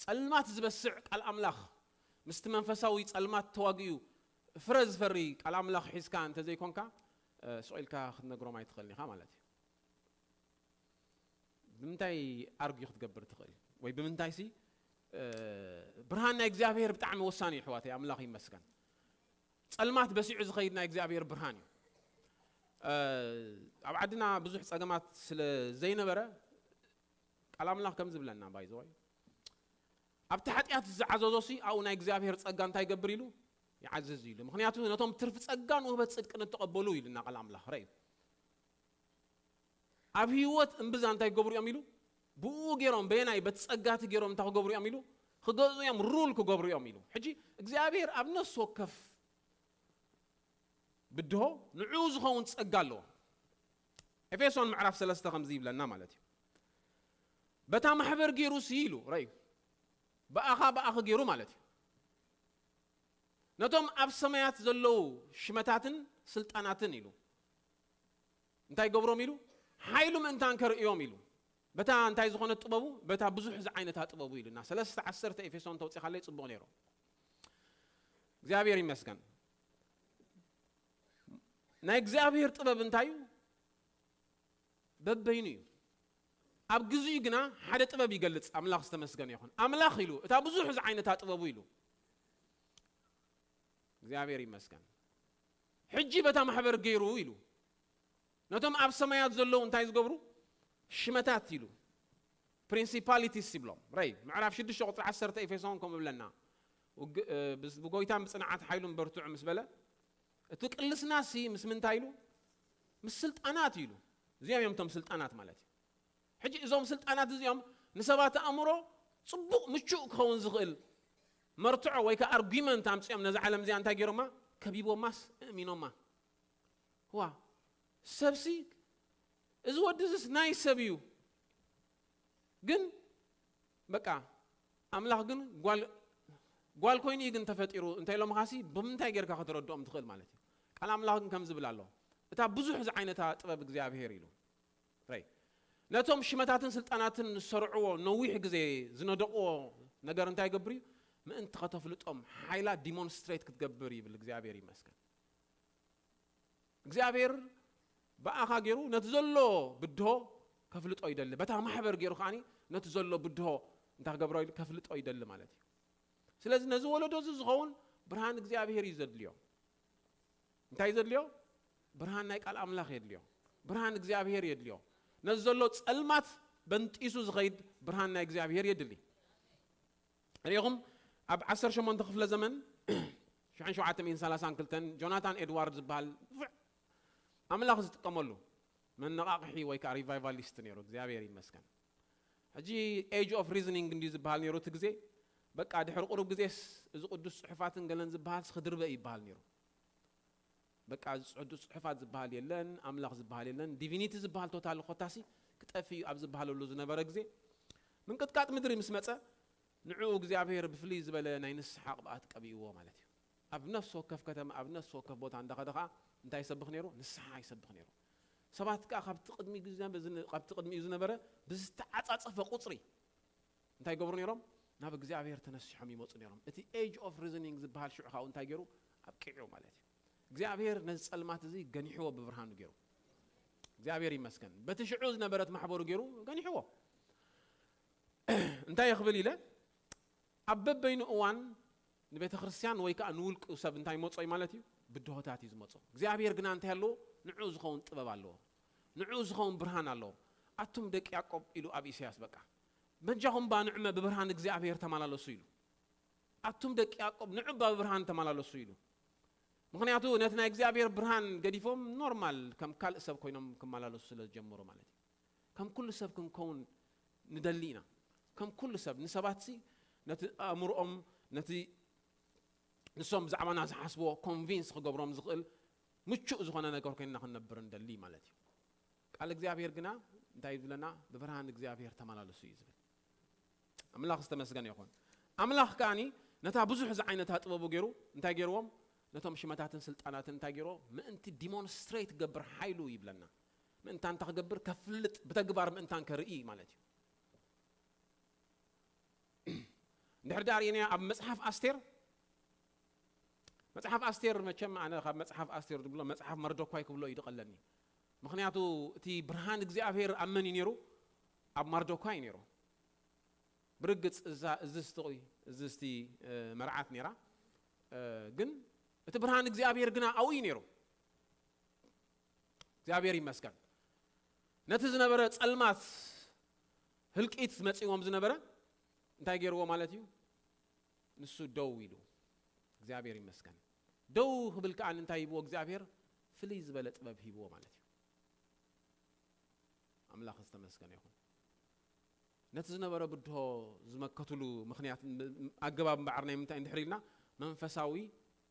ጸልማት ዝበስዕ ቃል ኣምላኽ ምስቲ መንፈሳዊ ጸልማት ተዋጊኡ ፍረ ዝፈሪ ቃል ኣምላኽ ሒዝካ እንተዘይኮንካ ስቕ ኢልካ ክትነግሮም ኣይትኽእልን ኢኻ ማለት እዩ። ብምንታይ ኣርግዩ ክትገብር ትኽእል ወይ ብምንታይ ሲ ብርሃን ናይ እግዚኣብሔር ብጣዕሚ ወሳኒ እዩ ኣሕዋተይ። ኣምላኽ ይመስገን። ጸልማት በሲዑ ዝኸይድ ናይ እግዚኣብሔር ብርሃን እዩ። ኣብ ዓድና ብዙሕ ጸገማት ስለ ዘይነበረ ቃል ኣምላኽ ከም ዝብለና ባይዘወይ ኣብቲ ሓጢኣት ዝዓዘዞ ሲ ኣብኡ ናይ እግዚኣብሔር ጸጋ እንታይ ይገብር ኢሉ ይዓዝዝ ኢሉ። ምክንያቱ ነቶም ትርፊ ጸጋን ውህበት ጽድቅን እተቐበሉ ኢሉና ቃል ኣምላኽ ረዩ። ኣብ ህይወት እምብዛ እንታይ ክገብሩ እዮም ኢሉ? ብኡ ገይሮም በየናይ በቲ ጸጋቲ ገይሮም እንታይ ክገብሩ እዮም ኢሉ? ክገዙ እዮም፣ ሩል ክገብሩ እዮም ኢሉ። ሕጂ እግዚኣብሔር ኣብ ነፍሲ ወከፍ ብድሆ ንዑ ዝኸውን ጸጋ ኣለዎ። ኤፌሶን ምዕራፍ ሰለስተ ከምዚ ይብለና ማለት እዩ። በታ ማሕበር ገይሩ ሲ ኢሉ ረዩ ብኣኻ ብኣኺ ገይሩ ማለት እዩ። ነቶም ኣብ ሰማያት ዘለዉ ሽመታትን ስልጣናትን ኢሉ እንታይ ገብሮም ኢሉ ሓይሉ ምእንታን ከርእዮም ኢሉ በታ እንታይ ዝኾነት ጥበቡ በታ ብዙሕ ዝዓይነታ ጥበቡ ኢሉና ሰለስተ ዓሰርተ ኤፌሶን ተውፂኻለይ ፅቡቕ ነይሩ። እግዚኣብሔር ይመስገን። ናይ እግዚኣብሔር ጥበብ እንታይ እዩ? በበይኑ እዩ። ኣብ ግዜኡ ግና ሓደ ጥበብ ይገልጽ። ኣምላኽ ዝተመስገነ ይኹን። ኣምላኽ ኢሉ እታ ብዙሕ ዝዓይነታ ጥበቡ ኢሉ እግዚኣብሔር ይመስገን። ሕጂ በታ ማሕበር ገይሩ ኢሉ ነቶም ኣብ ሰማያት ዘለዉ እንታይ ዝገብሩ ሽመታት ኢሉ፣ ፕሪንሲፓሊቲስ ይብሎም። ራይ ምዕራፍ ሽዱሽተ ቁፅሪ ዓሰርተ ኤፌሶን ከምኡ ብለና፣ ውግ- እ፣ ብስ- ብጎይታን ብፅንዓት ሓይሉን በርትዑ ምስ በለ፣ እቲ ቅልስናሲ ምስ ምንታይ ኢሉ? ምስ ስልጣናት ኢሉ። እዚኦም እዮም እቶም ስልጣናት ማለት እዩ። ሕጂ እዞም ስልጣናት እዚኦም ንሰባት ኣእምሮ ፅቡቕ ምቹእ ክኸውን ዝኽእል መርትዖ ወይ ከዓ ኣርጊመንት ኣምፅኦም ነዚ ዓለም እዚኣ እንታይ ገይሮማ? ከቢቦማስ እእሚኖማ። ዋ፣ ሰብሲ፣ እዚ ወዲ እዚስ ናይ ሰብ እዩ፣ ግን በቃ ኣምላኽ ግን ጓል ጓል ኮይኑ እዩ ግን ተፈጢሩ እንታይ ኢሎም ኻሲ ብምንታይ ጌርካ ከተረድኦም ትኽእል ማለት እዩ። ቃል ኣምላኽ ግን ከም ዝብል ኣሎ፣ እታ ብዙሕ ዝዓይነታ ጥበብ እግዚኣብሔር ኢሉ። ራይ ነቶም ሽመታትን ስልጣናትን ዝሰርዕዎ ነዊሕ ግዜ ዝነደቕዎ ነገር እንታይ ይገብር እዩ? ምእንቲ ከተፍልጦም ሓይላ ዲሞንስትሬት ክትገብር ይብል። እግዚኣብሔር ይመስገን። እግዚኣብሔር ብኣኻ ገይሩ ነቲ ዘሎ ብድሆ ከፍልጦ ይደሊ። በታ ማሕበር ገይሩ ከዓኒ ነቲ ዘሎ ብድሆ እንታይ ክገብሮ ኢሉ? ከፍልጦ ይደሊ ማለት እዩ። ስለዚ ነዚ ወለዶ እዚ ዝኸውን ብርሃን እግዚኣብሔር እዩ ዘድልዮ። እንታይ ዘድልዮ? ብርሃን ናይ ቃል ኣምላኽ የድልዮ። ብርሃን እግዚኣብሔር የድልዮ። ነዚ ዘሎ ጸልማት በንጢሱ ዝኸይድ ብርሃን ናይ እግዚኣብሔር የድሊ። ርኢኹም፣ ኣብ ዓሰርተ ሸሞንተ ክፍለ ዘመን ሽሕን ሸውዓተ ሚእትን ሰላሳን ክልተን ጆናታን ኤድዋርድ ዝበሃል ንፉዕ ኣምላኽ ዝጥቀመሉ መነቓቕሒ ወይ ከዓ ሪቫይቫሊስት ነይሩ። እግዚኣብሔር ይመስገን። ሕጂ ኤጅ ኦፍ ሪዝኒንግ እንዲ ዝበሃል ነይሩ እቲ ግዜ። በቃ ድሕሪ ቁሩብ ግዜስ እዚ ቅዱስ ጽሑፋትን ገለን ዝበሃል ክድርበ ይበሃል ነይሩ። በቃ እዚ ቅዱስ ጽሑፋት ዝበሃል የለን፣ ኣምላኽ ዝበሃል የለን፣ ዲቪኒቲ ዝበሃል ቶታል ኮታሲ ክጠፊ እዩ ኣብ ዝበሃለሉ ዝነበረ ግዜ ምንቅጥቃጥ ምድሪ ምስ መጸ ንዕኡ እግዚኣብሔር ብፍልይ ዝበለ ናይ ንስሓ ቅብኣት ቀቢእዎ ማለት እዩ። ኣብ ነፍሲ ወከፍ ከተማ፣ ኣብ ነፍሲ ወከፍ ቦታ እንዳኸደ ኸዓ እንታይ ይሰብኽ ነይሩ? ንስሓ ይሰብኽ ነይሩ። ሰባት ከኣ ካብቲ ቅድሚ ግዜ፣ ካብቲ ቅድሚኡ ዝነበረ ብዝተዓጻጸፈ ቁጽሪ እንታይ ይገብሩ ነይሮም? ናብ እግዚኣብሔር ተነሲሖም ይመጹ ነይሮም። እቲ ኤጅ ኦፍ ሪዝኒንግ ዝበሃል ሽዑ ካብኡ እንታይ ገይሩ? ኣብቂዑ ማለት እዩ። እግዚኣብሔር ነዚ ጸልማት እዚ ገኒሕዎ ብብርሃኑ ገይሩ። እግዚኣብሔር ይመስገን። በቲ ሽዑ ዝነበረት ማሕበሩ ገይሩ ገኒሕዎ። እንታይ ይኽብል ኢለ? ኣብ በበይኑ እዋን ንቤተ ክርስቲያን ወይ ከዓ ንውልቁ ሰብ እንታይ ይመጾ እዩ ማለት እዩ? ብድሆታት እዩ ዝመጾ። እግዚኣብሔር ግና እንታይ ኣለዎ? ንዑ ዝኸውን ጥበብ ኣለዎ። ንዑ ዝኸውን ብርሃን ኣለዎ። ኣቱም ደቂ ያዕቆብ ኢሉ ኣብ ኢሳያስ በቃ። በጃኹም ባ ንዕመ ብብርሃን እግዚኣብሔር ተመላለሱ ኢሉ። ኣቱም ደቂ ያዕቆብ ንዑ ባ ብብርሃን ተመላለሱ ኢሉ። ምኽንያቱ ነቲ ናይ እግዚኣብሔር ብርሃን ገዲፎም ኖርማል ከም ካልእ ሰብ ኮይኖም ክመላለሱ ስለ ዝጀመሩ ማለት እዩ። ከም ኩሉ ሰብ ክንከውን ንደሊ ኢና። ከም ኩሉ ሰብ፣ ንሰባትሲ ነቲ ኣእምሮኦም፣ ነቲ ንሶም ብዛዕባና ዝሓስብዎ ኮንቪንስ ክገብሮም ዝኽእል ምቹእ ዝኾነ ነገር ኮይንና ክንነብር ንደሊ ማለት እዩ። ቃል እግዚኣብሔር ግና እንታይ እዩ ዝብለና? ብብርሃን እግዚኣብሔር ተመላለሱ እዩ ዝብል። ኣምላኽ ዝተመስገነ ይኹን። ኣምላኽ ከኣኒ ነታ ብዙሕ ዝዓይነታ ጥበቡ ገይሩ እንታይ ገይርዎም? ነቶም ሽመታትን ስልጣናትን እንታይ ገይርዎ? ምእንቲ ዲሞንስትሬት ክገብር ሓይሉ ይብለና። ምእንታን እንታይ ክገብር? ከፍልጥ፣ ብተግባር ምእንታን ከርኢ ማለት እዩ። እንድሕር ደኣ ርኢናዮ ኣብ መጽሓፍ ኣስቴር፣ መጽሓፍ ኣስቴር መቸም ኣነ ካብ መጽሓፍ ኣስቴር ዝብሎ መጽሓፍ መርዶኳይ ክብሎ እዩ ዝቐለኒ። ምኽንያቱ እቲ ብርሃን እግዚኣብሔር ኣብ መን እዩ ነይሩ? ኣብ መርዶኳይ እዩ ነይሩ። ብርግጽ እዛ እዝስቲ ቆይ እዝስቲ እ፣ መርዓት ነይራ። እ፣ ግን እቲ ብርሃን እግዚኣብሔር ግና ኣብኡ እዩ ነይሩ። እግዚኣብሔር ይመስገን። ነቲ ዝነበረ ጸልማት ህልቂት መጺዎም ዝነበረ እንታይ ገይርዎ ማለት እዩ? ንሱ ደው ኢሉ። እግዚኣብሔር ይመስገን። ደው ክብል ከኣ እንታይ ሂብዎ እግዚኣብሔር? ፍልይ ዝበለ ጥበብ ሂብዎ ማለት እዩ። ኣምላኽ ዝተመስገነ ይኹን። ነቲ ዝነበረ ብድሆ ዝመከትሉ ምኽንያት ም- ኣገባብ እምበኣር ናይ ምንታይ እንድሕር ኢልና መንፈሳዊ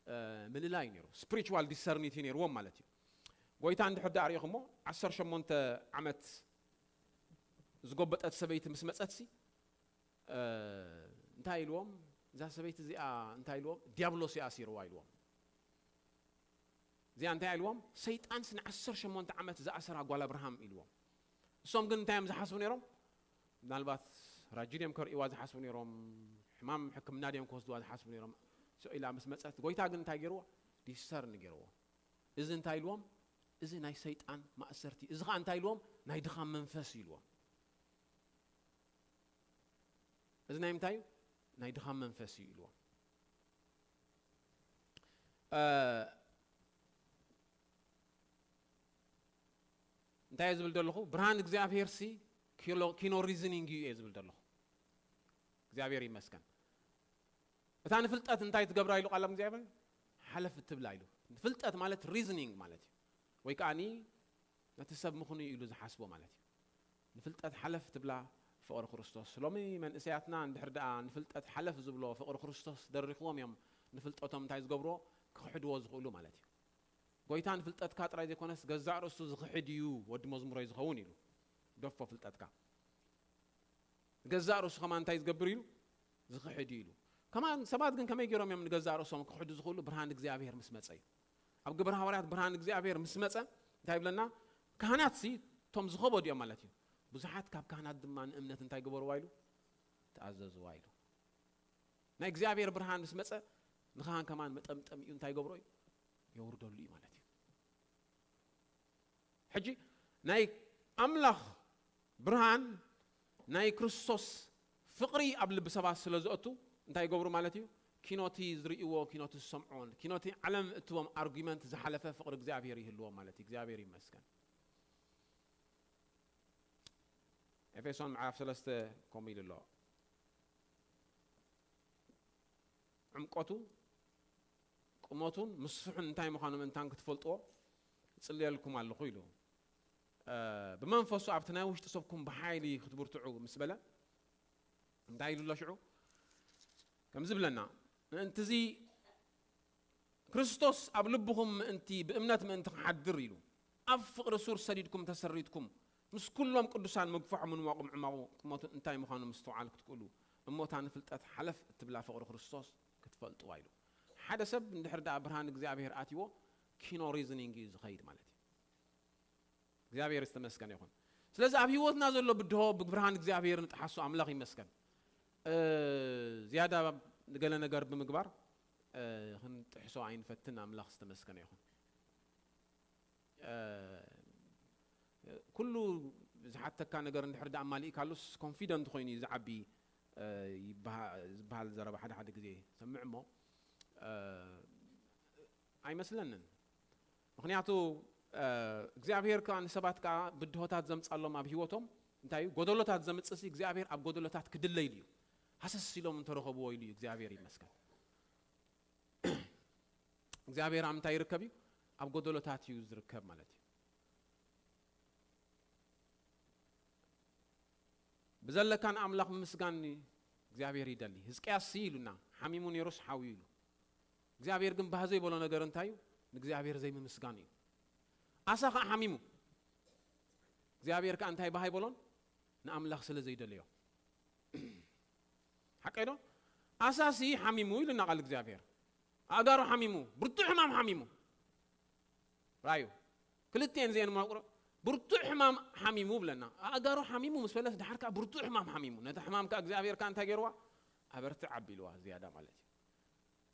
እ፣ ምልላይ ነይሩ። ስፒሪቹዋል ዲሰርኒቲ ነይርዎም ማለት እዩ። ጎይታ እንድሕር ደኣ ርኢኹሞ ዓሰርተ ሸሞንተ ዓመት ዝጎበጠት ሰበይቲ ምስ መጸትሲ እ፣ እንታይ ኢልዎም? እዛ ሰበይቲ እዚኣ እንታይ ኢልዎም? ዲያብሎስ እዩ ኣሲርዋ ኢልዎም። እዚኣ እንታይ ኢልዎም? ሰይጣንስ ንዓሰርተ ሸሞንተ ዓመት ዝኣሰራ ጓል ኣብርሃም ኢልዎም። እሶም ግን እንታይ እዮም ዝሓስቡ ነይሮም? ምናልባት ራጂ ድዮም ከርእይዋ ዝሓስቡ ነይሮም፣ ሕማም ሕክምና ድዮም ክወስድዋ ዝሓስቡ ነይሮም። So ኢላ ምስ መጸት ጎይታ ግን እንታይ ገይርዎ? ዲሰርን ገይርዎ። እዚ እንታይ ኢልዎም? እዚ ናይ ሰይጣን ማእሰርቲ፣ እዚ ኸዓ እንታይ ኢልዎም? ናይ ድኻም መንፈስ ኢልዎም። እዚ ናይ ምንታይ እዩ? ናይ ድኻም መንፈስ እዩ ኢልዎም። እ፣ እንታይ እየ ዝብል ዘለኹ? ብርሃን እግዚኣብሔር ሲ ኪኖ ሪዝኒንግ እዩ እየ ዝብል ዘለኹ። እግዚኣብሔር ይመስገን። እታ ንፍልጠት እንታይ ትገብራ ኢሉ ቃል እግዚኣብሔር? ሓለፍ ትብላ ኢሉ። ፍልጠት ማለት ሪዝኒንግ ማለት እዩ። ወይ ከዓኒ ነቲ ሰብ ምኽኑ ኢሉ ዝሓስቦ ማለት እዩ። ንፍልጠት ሓለፍ ትብላ ፍቕሪ ክርስቶስ። ሎሚ መንእሰያትና እንድሕር ደኣ ንፍልጠት ሓለፍ ዝብሎ ፍቕሪ ክርስቶስ ደሪኽዎም እዮም ንፍልጠቶም እንታይ ዝገብርዎ? ክኽሕድዎ ዝኽእሉ ማለት እዩ። ጎይታ ንፍልጠትካ ጥራይ ዘይኮነስ ገዛእ ርእሱ ዝኽሕድ እዩ ወዲ መዝሙረይ ዝኸውን ኢሉ። ደፎ ፍልጠትካ። ንገዛእ ርእሱ ከማን እንታይ ዝገብር ኢሉ? ዝኽሕድ ኢሉ። ከማን ሰባት ግን ከመይ ገይሮም እዮም ንገዛእ ርእሶም ክኽሕዱ ዝኽእሉ? ብርሃን እግዚኣብሔር ምስ መጸ እዩ። ኣብ ግብረ ሃዋርያት ብርሃን እግዚኣብሔር ምስ መጸ እንታይ ይብለና? ካህናት ሲ እቶም ዝኸበዱ እዮም ማለት እዩ። ብዙሓት ካብ ካህናት ድማ ንእምነት እንታይ ገበርዋ ኢሉ? ተኣዘዝዋ ኢሉ። ናይ እግዚኣብሔር ብርሃን ምስ መጸ ንኻህን ከማን መጠምጠሚኡ እንታይ ገብሮ እዩ? የውርደሉ እዩ ማለት እዩ። ሕጂ ናይ ኣምላኽ ብርሃን ናይ ክርስቶስ ፍቕሪ ኣብ ልቢ ሰባት ስለ ዘእቱ እንታይ ይገብሩ ማለት እዩ? ኪኖቲ ዝርእይዎ፣ ኪኖቲ ዝሰምዕዎን ኪኖቲ ዓለም እትዎም ኣርጊመንት ዝሓለፈ ፍቕሪ እግዚኣብሔር ይህልዎም ማለት እዩ። እግዚኣብሔር ይመስገን። ኤፌሶን ምዕራፍ ሰለስተ ከምኡ ኢሉ ኣሎ። ዕምቆቱ፣ ቁመቱን ምስፍሑን እንታይ ምዃኑ ምእንታን ክትፈልጥዎ እጽልየልኩም ኣለኹ ኢሉ። እ፣ ብመንፈሱ ኣብቲ ናይ ውሽጢ ሰብኩም ብሓይሊ ክትብርትዑ ምስ በለ እንታይ ኢሉ ኣሎ ሽዑ? ከምዚ ብለና፣ ምእንቲ እዚ ክርስቶስ ኣብ ልብኹም ምእንቲ፣ ብእምነት ምእንቲ ክሓድር ኢሉ፣ ኣብ ፍቕሪ ሱር ሰዲድኩም ተሰሪትኩም፣ ምስ ኩሎም ቅዱሳን መግፍዖምን ዋቑም ዕማቑ ቁመቱ እንታይ ምዃኑ ምስትውዓል ክትክእሉ፣ እሞ እታ ንፍልጠት ሓለፍ እትብላ ፍቕሪ ክርስቶስ ክትፈልጥዋ ኢሉ። ሓደ ሰብ እንድሕር ደኣ ብርሃን እግዚኣብሔር ኣትይዎ፣ ኪኖ ሪዝኒንግ እዩ ዝኸይድ ማለት እዩ። እግዚኣብሔር ዝተመስገነ ይኹን። ስለዚ ኣብ ህይወትና ዘሎ ብድሆ ብብርሃን እግዚኣብሔር ንጥሓሶ። ኣምላኽ ይመስገን። እ፣ ዝያዳ ንገለ ነገር ብምግባር፣ እ፣ ክንጥሕሶ ኣይንፈትን። ኣምላኽ ዝተመስገነ ይኹን። እ፣ ኩሉ ዝሓተካ ነገር እንድሕር ደኣ ኣማሊእካሉስ ኮንፊደንት ኮይኑ እዩ ዝዓቢ፣ እ፣ ይበሃ-፣ ዝበሃል ዘረባ ሓደ ሓደ ግዜ ሰምዕ እሞ፣ እ፣ ኣይመስለንን። ምኽንያቱ፣ እ፣ እግዚኣብሔር ከኣ ንሰባት ከኣ ብድሆታት ዘምጻሎም ኣብ ህይወቶም እንታይ እዩ? ጎደሎታት ዘምጽእሲ እግዚኣብሔር ኣብ ጎደሎታት ክድለይሉ እዩ። ሃሰስ ኢሎም እንተረኸብዎ ኢሉ እዩ። እግዚኣብሔር ይመስገን። እግዚኣብሔር ኣብ እንታይ ይርከብ እዩ? ኣብ ጎደሎታት እዩ ዝርከብ ማለት እዩ። ብዘለካ ንኣምላኽ ምምስጋን እግዚኣብሔር ይደሊ። ህዝቅያስ ሲ ኢሉና፣ ሓሚሙ ነይሩስ ሓውዩ ኢሉ። እግዚኣብሔር ግን ባህ ዘይበሎ ነገር እንታይ እዩ? ንእግዚኣብሔር ዘይምምስጋን እዩ። ኣሳ ኸዓ ሓሚሙ። እግዚኣብሔር ከኣ እንታይ ባህ ኣይበሎን? ንኣምላኽ ስለ ዘይደለዮ። ሓቀይ ዶ? ኣሳ ሲ ሓሚሙ ኢሉና ቃል እግዚኣብሔር። ኣእጋሩ ሓሚሙ፣ ብርቱዕ ሕማም ሓሚሙ። ራዩ። ክልቴን ዜን መቁረ ብርቱዕ ሕማም ሓሚሙ ብለና። ኣእጋሩ ሓሚሙ ምስ በለስ ድሓር ከኣ ብርቱዕ ሕማም ሓሚሙ። ነታ ሕማም ከኣ እግዚኣብሔር ከኣ እንታይ ገይርዋ? ኣበርትዕ ኣቢልዋ ዝያዳ ማለት እዩ።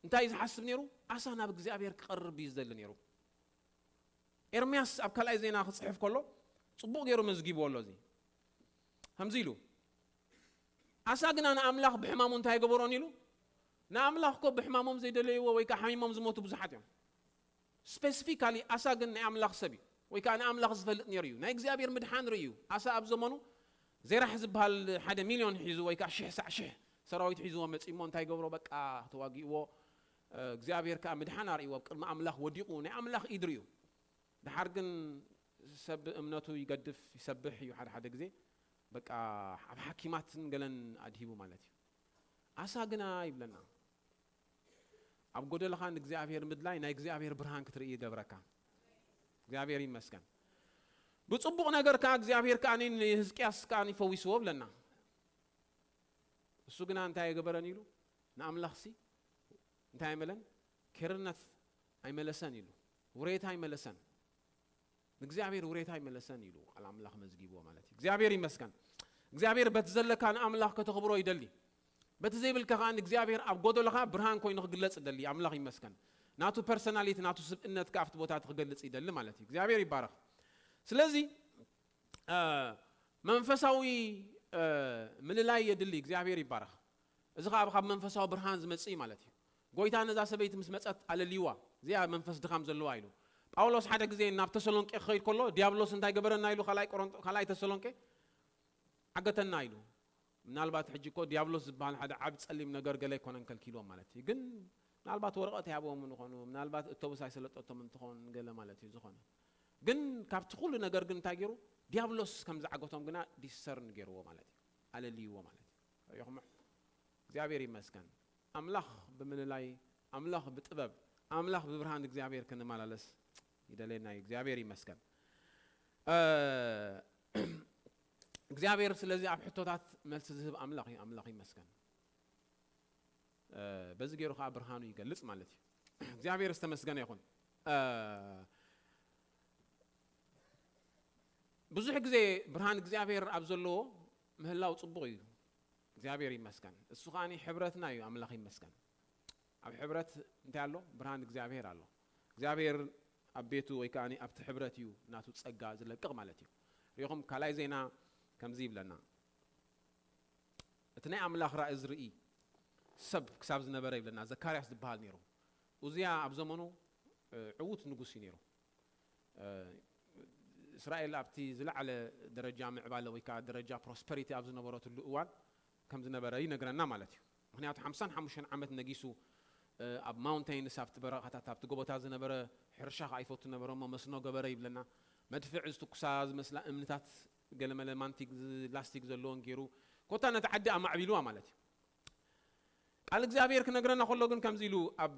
እንታይ እዩ ዝሓስብ ነይሩ? ኣሳ ናብ እግዚኣብሔር ክቐርብ እዩ ዝደሊ ነይሩ። ኤርምያስ ኣብ ካልኣይ ዜና ክጽሕፍ ከሎ ጽቡቕ ገይሩ መዝጊብዎ ኣሎ። እዚ ከምዚ ኢሉ፣ ኣሳ ግና ንኣምላኽ ብሕማሙ እንታይ ገበሮን ኢሉ። ንኣምላኽ እኮ ብሕማሞም ዘይደለይዎ ወይ ከዓ ሓሚሞም ዝሞቱ ብዙሓት እዮም። ስፔሲፊካሊ ኣሳ ግን ናይ ኣምላኽ ሰብ እዩ፣ ወይ ከዓ ንኣምላኽ ዝፈልጥ ነይሩ እዩ። ናይ እግዚኣብሔር ምድሓን ርእዩ። ኣሳ ኣብ ዘመኑ ዜራሕ ዝበሃል ሓደ ሚልዮን ሒዙ ወይ ከዓ ሽሕ ሳዕ ሽሕ ሰራዊት ሒዝዎ መፂሞ እንታይ ገብሮ? በቃ ተዋጊእዎ። እግዚኣብሔር ከዓ ምድሓን ኣርእይዎ። ኣብ ቅድሚ ኣምላኽ ወዲቑ ናይ ኣምላኽ ኢድ ርእዩ። ድሓር ግን ሰብ እምነቱ ይገድፍ፣ ይሰብሕ እዩ። ሓደ ሓደ ግዜ በቃ ኣብ ሓኪማትን ገለን ኣድሂቡ ማለት እዩ። ኣሳ ግና ይብለና፣ ኣብ ጎደልኻ ንእግዚኣብሔር ምድላይ ናይ እግዚኣብሔር ብርሃን ክትርኢ ይገብረካ። እግዚኣብሔር ይመስገን። ብጽቡቕ ነገር ከኣ እግዚኣብሔር ከኣ ንህዝቅያስ ከኣ ይፈዊስዎ ብለና። እሱ ግና እንታይ ኣይገበረን ኢሉ ንኣምላኽሲ እንታይ ኣይመለን? ኬርነት ኣይመለሰን ኢሉ፣ ውሬታ ኣይመለሰን። ንእግዚኣብሔር ውሬታ ኣይመለሰን ኢሉ ቃል ኣምላኽ መዝጊብዎ ማለት እዩ። እግዚኣብሔር ይመስገን። እግዚኣብሔር በቲ ዘለካ ንኣምላኽ ከተኽብሮ ይደሊ፣ በቲ ዘይብልካ ከኣ ንእግዚኣብሔር ኣብ ጎደሎኻ ብርሃን ኮይኑ ክግለጽ ይደሊ። ኣምላኽ ይመስገን። ናቱ ፐርሰናሊቲ፣ ናቱ ስብእነት ከኣ ኣብቲ ቦታ ክገልጽ ይደሊ ማለት እዩ። እግዚኣብሔር ይባረኽ። ስለዚ መንፈሳዊ ምልላይ የድሊ። እግዚኣብሔር ይባረኽ። እዚ ኸዓ ካብ መንፈሳዊ ብርሃን ዝመጽእ እዩ ማለት እዩ። ጎይታ ነዛ ሰበይቲ ምስ መጸት ኣለልይዋ፣ እዚኣ መንፈስ ድኻም ዘለዋ ኢሉ። ጳውሎስ ሓደ ግዜ ናብ ተሰሎንቄ ክኸይድ ከሎ ዲያብሎስ እንታይ ገበረና ኢሉ? ካልኣይ ቆሮንቶ-፣ ካልኣይ ተሰሎንቄ ዓገተና ኢሉ። ምናልባት ሕጂ እኮ ዲያብሎስ ዝበሃል ሓደ ዓብ ጸሊም ነገር ገለ ኣይኮነን ከልኪልዎም ማለት እዩ። ግን ምናልባት ወረቐት ይሃብዎም ንኾኑ፣ ምናልባት እቶብስ ኣይሰለጠቶም እንትኾን ገለ ማለት እዩ ዝኾነ። ግን ካብቲ ኩሉ ነገር ግን እንታይ ገይሩ? ዲያብሎስ ከም ዝዓገቶም ግና ዲሰርን ገይርዎ ማለት እዩ። ኣለልይዎ ማለት እዩ። ርኢኹሞ? እግዚኣብሔር ይመስገን። ኣምላኽ ብምልላይ፣ ኣምላኽ ብጥበብ፣ ኣምላኽ ብብርሃን እግዚኣብሔር ክንመላለስ ይደልየና እዩ። እግዚኣብሔር ይመስገን። እ፣ እግዚኣብሔር ስለዚ ኣብ ሕቶታት መልሲ ዝህብ ኣምላኽ እዩ። ኣምላኽ ይመስገን። እ፣ በዚ ገይሩ ከዓ ብርሃኑ ይገልጽ ማለት እዩ። እግዚኣብሔር ዝተመስገነ ይኹን። እ፣ ብዙሕ ግዜ ብርሃን እግዚኣብሔር ኣብ ዘለዎ ምህላው ጽቡቕ እዩ። እግዚኣብሔር ይመስገን። እሱ ከዓኒ ሕብረትና እዩ። ኣምላኽ ይመስገን። ኣብ ሕብረት እንታይ ኣሎ? ብርሃን እግዚኣብሔር ኣሎ። እግዚኣብሔር ኣብ ቤቱ ወይ ከዓኒ ኣብቲ ሕብረት እዩ ናቱ ጸጋ ዝለቅቕ ማለት እዩ። ሪኹም ካልኣይ ዜና ከምዚ ይብለና። እቲ ናይ ኣምላኽ ራእይ ዝርኢ ሰብ ክሳብ ዝነበረ ይብለና፣ ዘካርያስ ዝበሃል ነይሩ። ኡዝያ ኣብ ዘመኑ፣ እ፣ ዕዉት ንጉስ እዩ ነይሩ። እ፣ እስራኤል ኣብቲ ዝለዓለ ደረጃ ምዕባለ ወይ ከዓ ደረጃ ፕሮስፐሪቲ ኣብ ዝነበረትሉ እዋን ከም ዝነበረ ይነግረና ማለት እዩ። ምኽንያቱ ሓምሳን ሓሙሽተን ዓመት ነጊሱ፣ እ፣ ኣብ ማውንቴይንስ፣ ኣብቲ በረኻታት፣ ኣብቲ ጎቦታት ዝነበረ ሕርሻ ከዓ ይፈቱ ነበረ እሞ መስኖ ገበረ ይብለና። መድፍዕ ዝትኩሳ ዝመስላ እምንታት ገለመለ ማንቲግ ዝ-፣ ላስቲክ ዘለዎን ገይሩ ኮታ ነቲ ዓዲ ኣማዕቢልዋ ማለት እዩ። ቃል እግዚኣብሔር ክነግረና ከሎ ግን ከምዚ ኢሉ ኣብ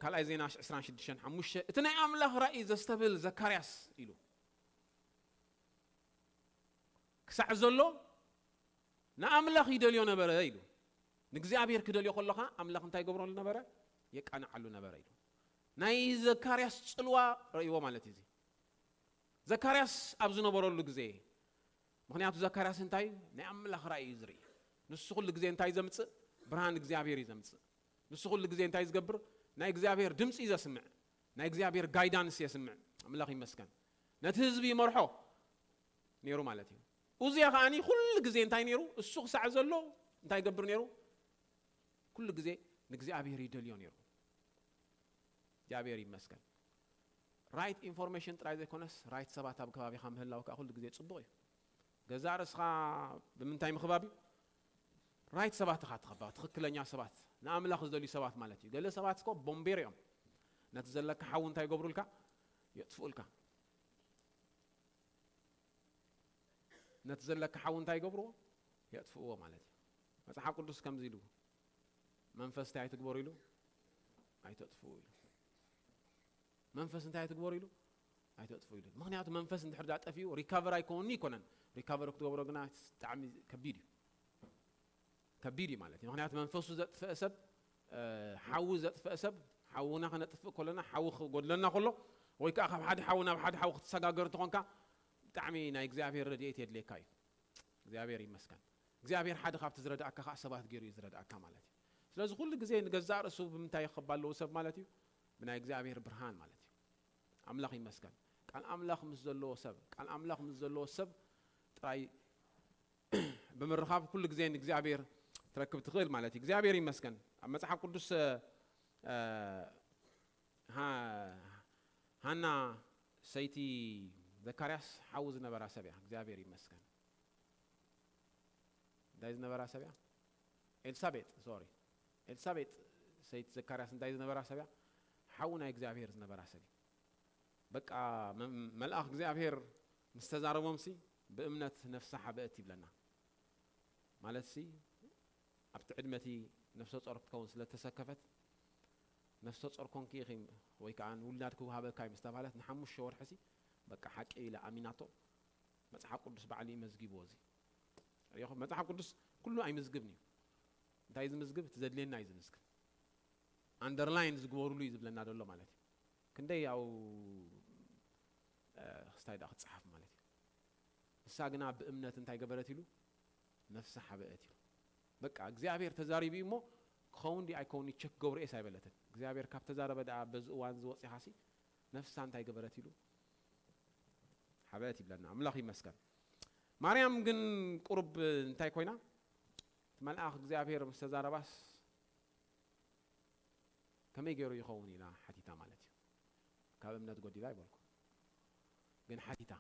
ካልኣይ ዜና ዕስራን ሽዱሽተን ሓሙሽተ፣ እቲ ናይ ኣምላኽ ራእይ ዘስተብል ዘካርያስ ኢሉ ክሳዕ ዘሎ ንኣምላኽ ይደልዮ ነበረ ኢሉ። ንእግዚኣብሔር ክደልዮ ከለኻ ኣምላኽ እንታይ ይገብረሉ ነበረ? የቃንዓሉ ነበረ ኢሉ። ናይ ዘካርያስ ጽልዋ ረእይዎ ማለት እዩ። እዚ ዘካርያስ ኣብ ዝነበረሉ ግዜ፣ ምኽንያቱ ዘካርያስ እንታይ እዩ? ናይ ኣምላኽ ራእይ እዩ ዝርኢ። ንሱ ኩሉ ግዜ እንታይ ዘምጽእ? ብርሃን እግዚኣብሔር እዩ ዘምጽእ። ንሱ ኩሉ ግዜ እንታይ ዝገብር? ናይ እግዚኣብሔር ድምፂ እዩ ዘስምዕ። ናይ እግዚኣብሔር ጋይዳንስ የስምዕ። ኣምላኽ ይመስገን። ነቲ ህዝቢ ይመርሖ ነይሩ ማለት እዩ። ኡዝያ ከዓኒ ኩሉ ግዜ እንታይ ነይሩ? እሱ ክሳዕ ዘሎ እንታይ ይገብር ነይሩ? ኩሉ ግዜ ንእግዚኣብሔር ይደልዮ ነይሩ። እግዚኣብሔር ይመስገን። ራይት ኢንፎርሜሽን ጥራይ ዘይኮነስ ራይት ሰባት ኣብ ከባቢኻ ምህላው ከዓ ኩሉ ግዜ ጽቡቕ እዩ። ገዛእ ርእስኻ ብምንታይ ምኽባብ እዩ? ራይት ሰባት ኢኻ ትኸባ፣ ትኽክለኛ ሰባት፣ ንኣምላኽ ዝደልዩ ሰባት ማለት እዩ። ገለ ሰባት እኮ ቦምቤር እዮም። ነቲ ዘለካ ሓዊ እንታይ ይገብሩልካ? የጥፍኡልካ። ነቲ ዘለካ ሓዊ እንታይ ይገብርዎ? የጥፍእዎ ማለት እዩ። መጽሓፍ ቅዱስ ከምዚ ኢሉ፣ መንፈስ እንታይ ኣይትግበሩ ኢሉ? ኣይተጥፍኡ ኢሉ። መንፈስ እንታይ ኣይትግበሩ ኢሉ? ኣይተጥፍኡ ኢሉ። ምኽንያቱ መንፈስ እንድሕር ዳ ጠፊኡ ሪካቨር ኣይከውንኒ ይኮነን። ሪካቨር ክትገብሮ ግና ብጣዕሚ ከቢድ እዩ። ከቢድ እዩ ማለት እዩ። ምኽንያቱ መንፈሱ ዘጥፍአ ሰብ፣ እ፣ ሓዊ ዘጥፍአ ሰብ፣ ሓውና ከነጥፍእ ከለና፣ ሓዊ ክጎድለና ከሎ፣ ወይ ከዓ ካብ ሓደ ሓዊ ናብ ሓደ ሓዊ ክትሰጋገር እንተኾንካ፣ ብጣዕሚ ናይ እግዚኣብሔር ረድኤት የድልየካ እዩ። እግዚኣብሔር ይመስገን። እግዚኣብሔር ሓደ ካብቲ ዝረድኣካ ከዓ ሰባት ገይሩ እዩ ዝረድኣካ ማለት እዩ። ስለዚ ኩሉ ግዜ ንገዛእ ርእሱ ብምንታይ ይኸብ ኣለዎ ሰብ ማለት እዩ? ብናይ እግዚኣብሔር ብርሃን ማለት እዩ። ኣምላኽ ይመስገን። ቃል ኣምላኽ ምስ ዘለዎ ሰብ፣ ቃል ኣምላኽ ምስ ዘለዎ ሰብ ጥራይ ብምርኻብ ኩሉ ግዜ ንእግዚኣብሔር ትረክብ ትኽእል ማለት እዩ። እግዚኣብሔር ይመስገን። ኣብ መጽሓፍ ቅዱስ፣ እ፣ እ፣ ሃ-፣ ሃና ሰይቲ ዘካርያስ ሓዊ ዝነበራ ሰብ እያ። እግዚኣብሔር ይመስገን። እንታይ ዝነበራ ሰብ እያ? ኤልሳቤጥ፣ ሶሪ። ኤልሳቤጥ ሰይቲ ዘካርያስ እንታይ ዝነበራ ሰብ እያ? ሓዊ ናይ እግዚኣብሔር ዝነበራ ሰብ እዩ። በቃ መ-፣ መልኣኽ እግዚኣብሔር ምስ ተዛረቦምሲ ብእምነት ነፍሳ ሓበአት ይብለና። ማለትሲ ኣብቲ ዕድመ እቲ ነፍሰ ጾር ክትከውን ስለ እተሰከፈት፣ ነፍሰ ጾር ኮንኪ ኢኺ ወይ ከኣ ንውላድ ክወሃበካ እዩ ምስ ተባህለት፣ ንሓሙሽተ ወርሒሲ በቃ ሓቂ ኢላ ኣሚናቶ። መጽሓፍ ቅዱስ ባዕሉ እዩ መዝጊብዎ። እዚ ርኢኹም፣ መጽሓፍ ቅዱስ ኩሉ ኣይምዝግብን እዩ። እንታይ እዩ ዝምዝግብ? እቲ ዘድልየና እዩ ዝምዝግብ። ኣንደርላይን ዝግበሩሉ እዩ ዝብለና ዘሎ ማለት እዩ። ክንደይ ያው፣ እ፣ ክስታይ ደኣ ክጸሓፍ ማለት እዩ። ንሳ ግና ብእምነት እንታይ ገበረት ኢሉ? ነፍሳ ሓበአት ኢሉ። በቃ እግዚኣብሔር ተዛሪቡ እዩ እሞ ክኸውን ድዩ ኣይከውን ቸክ ገብርኤስ ኣይበለትን። እግዚኣብሔር ካብ ተዛረበ ደኣ በዚ እዋን እዚ ወጺኻሲ ነፍሳ እንታይ ገበረት ኢሉ? ሓበአት ይብለና። ኣምላኽ ይመስገን። ማርያም ግን ቁሩብ እንታይ ኮይና? እቲ መልኣኽ እግዚኣብሔር ምስ ተዛረባስ ከመይ ገይሩ ይኸውን ኢላ ሓቲታ ማለት እዩ። ካብ እምነት ጎዲላ ኣይበልኩ። ግን ሓቲታ።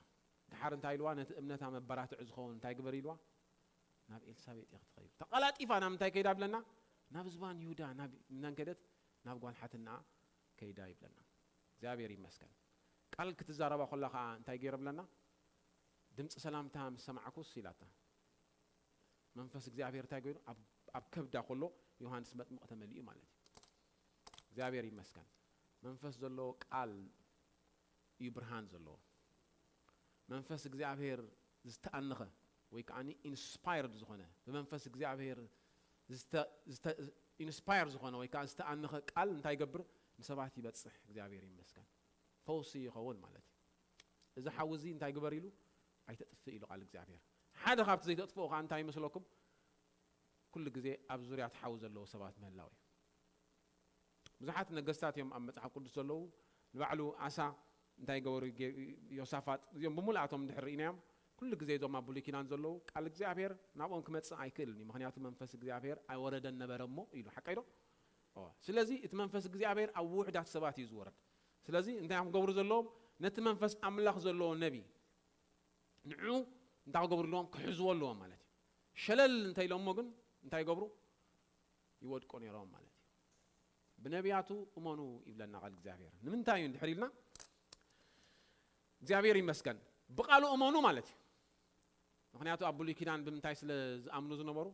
ድሓር እንታይ ኢልዋ? ነቲ እምነታ መበራትዒ ዝኸውን እንታይ ግበር ኢልዋ? ናብ ኤልሳቤጥ እየ ክትኸይድ። ተቐላጢፋ ናብ ምንታይ ከይዳ ብለና? ናብ ዝባን ይሁዳ፣ ናብ ምናን ከደት? ናብ ጓል ሓትናኣ ከይዳ ይብለና። እግዚኣብሔር ይመስገን። ቃል ክትዛረባ ከላ ኸዓ እንታይ ገይረ ብለና? ድምፂ ሰላምታ ምስ ሰማዕኩስ ኢላታ። መንፈስ እግዚኣብሔር እንታይ ገይሩ? ኣብ፣ ኣብ ከብዳ ከሎ ዮሃንስ መጥምቕ ተመሊኡ ማለት እዩ። እግዚኣብሔር ይመስገን። መንፈስ ዘለዎ ቃል እዩ ብርሃን ዘለዎ። መንፈስ እግዚኣብሔር ዝተኣነኸ ወይ ከዓ ኢንስፓየርድ ዝኾነ፣ ብመንፈስ እግዚኣብሔር ዝተ-፣ ዝተ-፣ ኢንስፓየር ዝኾነ ወይ ከዓ ዝተኣነኸ ቃል እንታይ ይገብር? ንሰባት ይበጽሕ። እግዚኣብሔር ይመስገን። ፈውሲ ይኸውን ማለት እዩ። እዚ ሓዊ እዚ እንታይ ግበር ኢሉ? ኣይተጥፍእ ኢሉ ቃል እግዚኣብሔር። ሓደ ካብቲ ዘይተጥፍኦ ከዓ እንታይ ይመስለኩም? ኩሉ ግዜ ኣብ ዙርያ እቲ ሓዊ ዘለዉ ሰባት ምህላው እዩ። ብዙሓት ነገስታት እዮም ኣብ መጽሓፍ ቅዱስ ዘለዉ። ንባዕሉ ኣሳ እንታይ ገበሩ? ገ-፣ ዮሳፋጥ፣ እዚኦም ብምልኣቶም እንድሕር ርኢናዮም፣ ኩሉ ግዜ እዞም ኣብ ብሉይ ኪዳን ዘለዉ ቃል እግዚኣብሔር ናብኦም ክመጽእ ኣይክእልን እዩ። ምኽንያቱ መንፈስ እግዚኣብሔር ኣይወረደን ነበረ እሞ ኢሉ። ሓቀይ ዶ? ኦ፣ ስለዚ እቲ መንፈስ እግዚኣብሔር ኣብ ውሑዳት ሰባት እዩ ዝወርድ። ስለዚ እንታይ እዮም ክገብሩ ዘለዎም? ነቲ መንፈስ ኣምላኽ ዘለዎ ነቢ፣ ንዑ እንታይ ክገብሩ ኣለዎም? ክሕዝዎ ኣለዎም ማለት እዩ። ሸለል እንተ ኢሎሞ ግን እንታይ ይገብሩ? ይወድቁ ነይሮም ማለት እዩ። ብነቢያቱ እመኑ ይብለና ቃል እግዚኣብሔር። ንምንታይ እዩ እንድሕር ኢልና? እግዚኣብሔር ይመስገን። ብቃሉ እመኑ ማለት እዩ። ምኽንያቱ ኣብ ብሉይ ኪዳን ብምንታይ ስለ ዝኣምኑ ዝነበሩ?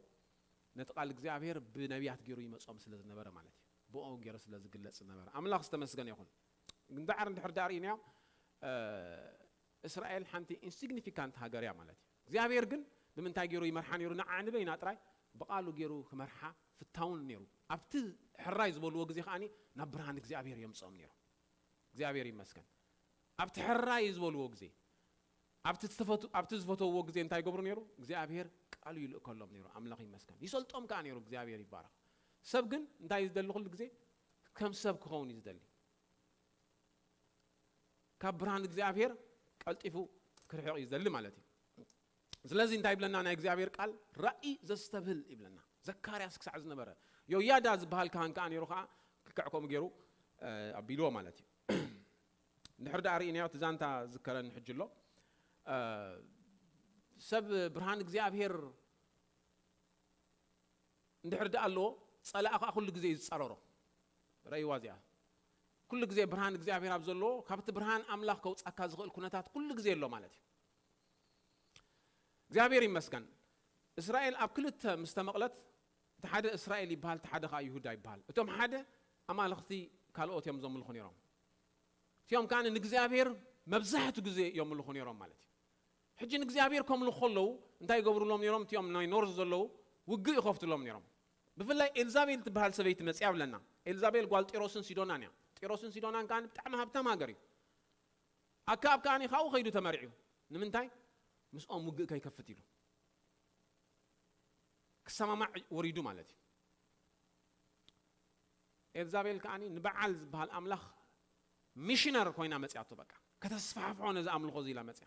ነቲ ቃል እግዚኣብሔር ብነቢያት ገይሩ ይመጾም ስለ ዝነበረ ማለት እዩ። ብኦም ገይሩ ስለ ዝግለጽ ዝነበረ። ኣምላኽ ዝተመስገነ ይኹን። ግን ዳዕር እንድሕር ዳር ኢናዮ፣ እ፣ እስራኤል ሓንቲ ኢንሲግኒፊካንት ሃገር እያ ማለት እዩ። እግዚኣብሔር ግን ብምንታይ ገይሩ ይመርሓ ነይሩ? ንዓ ንበይና ጥራይ ብቃሉ ገይሩ ክመርሓ ፍታውን ነይሩ። ኣብቲ ሕራይ ዝበልዎ ግዜ ከዓኒ ናብ ብርሃን እግዚኣብሔር የምጽኦም ነይሩ። እግዚኣብሔር ይመስገን። ኣብቲ ሕራይ ዝበልዎ ግዜ፣ ኣብቲ ዝተፈቱ-፣ ኣብቲ ዝፈተውዎ ግዜ እንታይ ይገብሩ ነይሩ? እግዚኣብሔር ቃሉ ይልእከሎም ነይሩ። ኣምላኽ ይመስገን። ይሰልጦም ከኣ ነይሩ። እግዚኣብሔር ይባረኽ። ሰብ ግን እንታይ እዩ ዝደሊ? ኩሉ ግዜ ከም ሰብ ክኸውን እዩ ዝደሊ። ካብ ብርሃን እግዚኣብሔር ቀልጢፉ ክርሕቕ እዩ ዝደሊ ማለት እዩ። ስለዚ እንታይ ይብለና ናይ እግዚኣብሔር ቃል? ራእይ ዘስተብህል ይብለና። ዘካርያስ ክሳዕ ዝነበረ፣ ዮያዳ ዝበሃል ካህን ከኣ ነይሩ ከኣ ክክዕ ከምኡ ገይሩ፣ እ፣ ኣቢልዎ ማለት እዩ። እንድሕር ደኣ ርኢናዮ፣ እቲ ዛንታ ዝከረኒ ሕጂ ኣሎ። እ፣ ሰብ ብርሃን እግዚኣብሔር እንድሕር ደኣ ኣለዎ፣ ጸላኢ ከኣ ኩሉ ግዜ እዩ ዝጸረሮ። ረእይዋ እዚኣ። ኩሉ ግዜ ብርሃን እግዚኣብሔር ኣብ ዘለዎ፣ ካብቲ ብርሃን ኣምላኽ ከውጻካ ዝኽእል ኩነታት ኩሉ ግዜ ኣሎ ማለት እዩ። እግዚኣብሔር ይመስገን። እስራኤል ኣብ ክልተ ምስ ተመቕለት፣ እቲ ሓደ እስራኤል ይበሃል፣ እቲ ሓደ ከኣ ይሁዳ ይበሃል። እቶም ሓደ ኣማልኽቲ ካልኦት እዮም ዘምልኹ ነይሮም። እቲኦም ከኣ ንእግዚኣብሔር መብዛሕቱ ግዜ የምልኹ ነይሮም ማለት እዩ። ሕጂ ንእግዚኣብሔር ከምልኹ ከለዉ እንታይ ይገብሩሎም ነይሮም? እቲኦም ናይ ኖርዝ ዘለዉ ውግእ ይኸፍቱሎም ነይሮም። ብፍላይ ኤልዛቤል ትበሃል ሰበይቲ መጽያ ብለና። ኤልዛቤል ጓል ጢሮስን ሲዶናን እያ። ጢሮስን ሲዶናን ከኣ ብጣዕሚ ሃብታም ሃገር እዩ። ኣከኣብ ከኣ ካብኡ ከይዱ ተመሪዑ። ንምንታይ? ምስኦም ውግእ ከይከፍት ኢሉ። ክሰማማዕ ወሪዱ ማለት እዩ። ኤልዛቤል ከኣ ንበዓል ዝበሃል ኣምላኽ ሚሽነር ኮይና መጽያቶ። በቃ ከተስፋሕፍሖ ነዚ ኣምልኾ እዚ ኢላ መጽያ።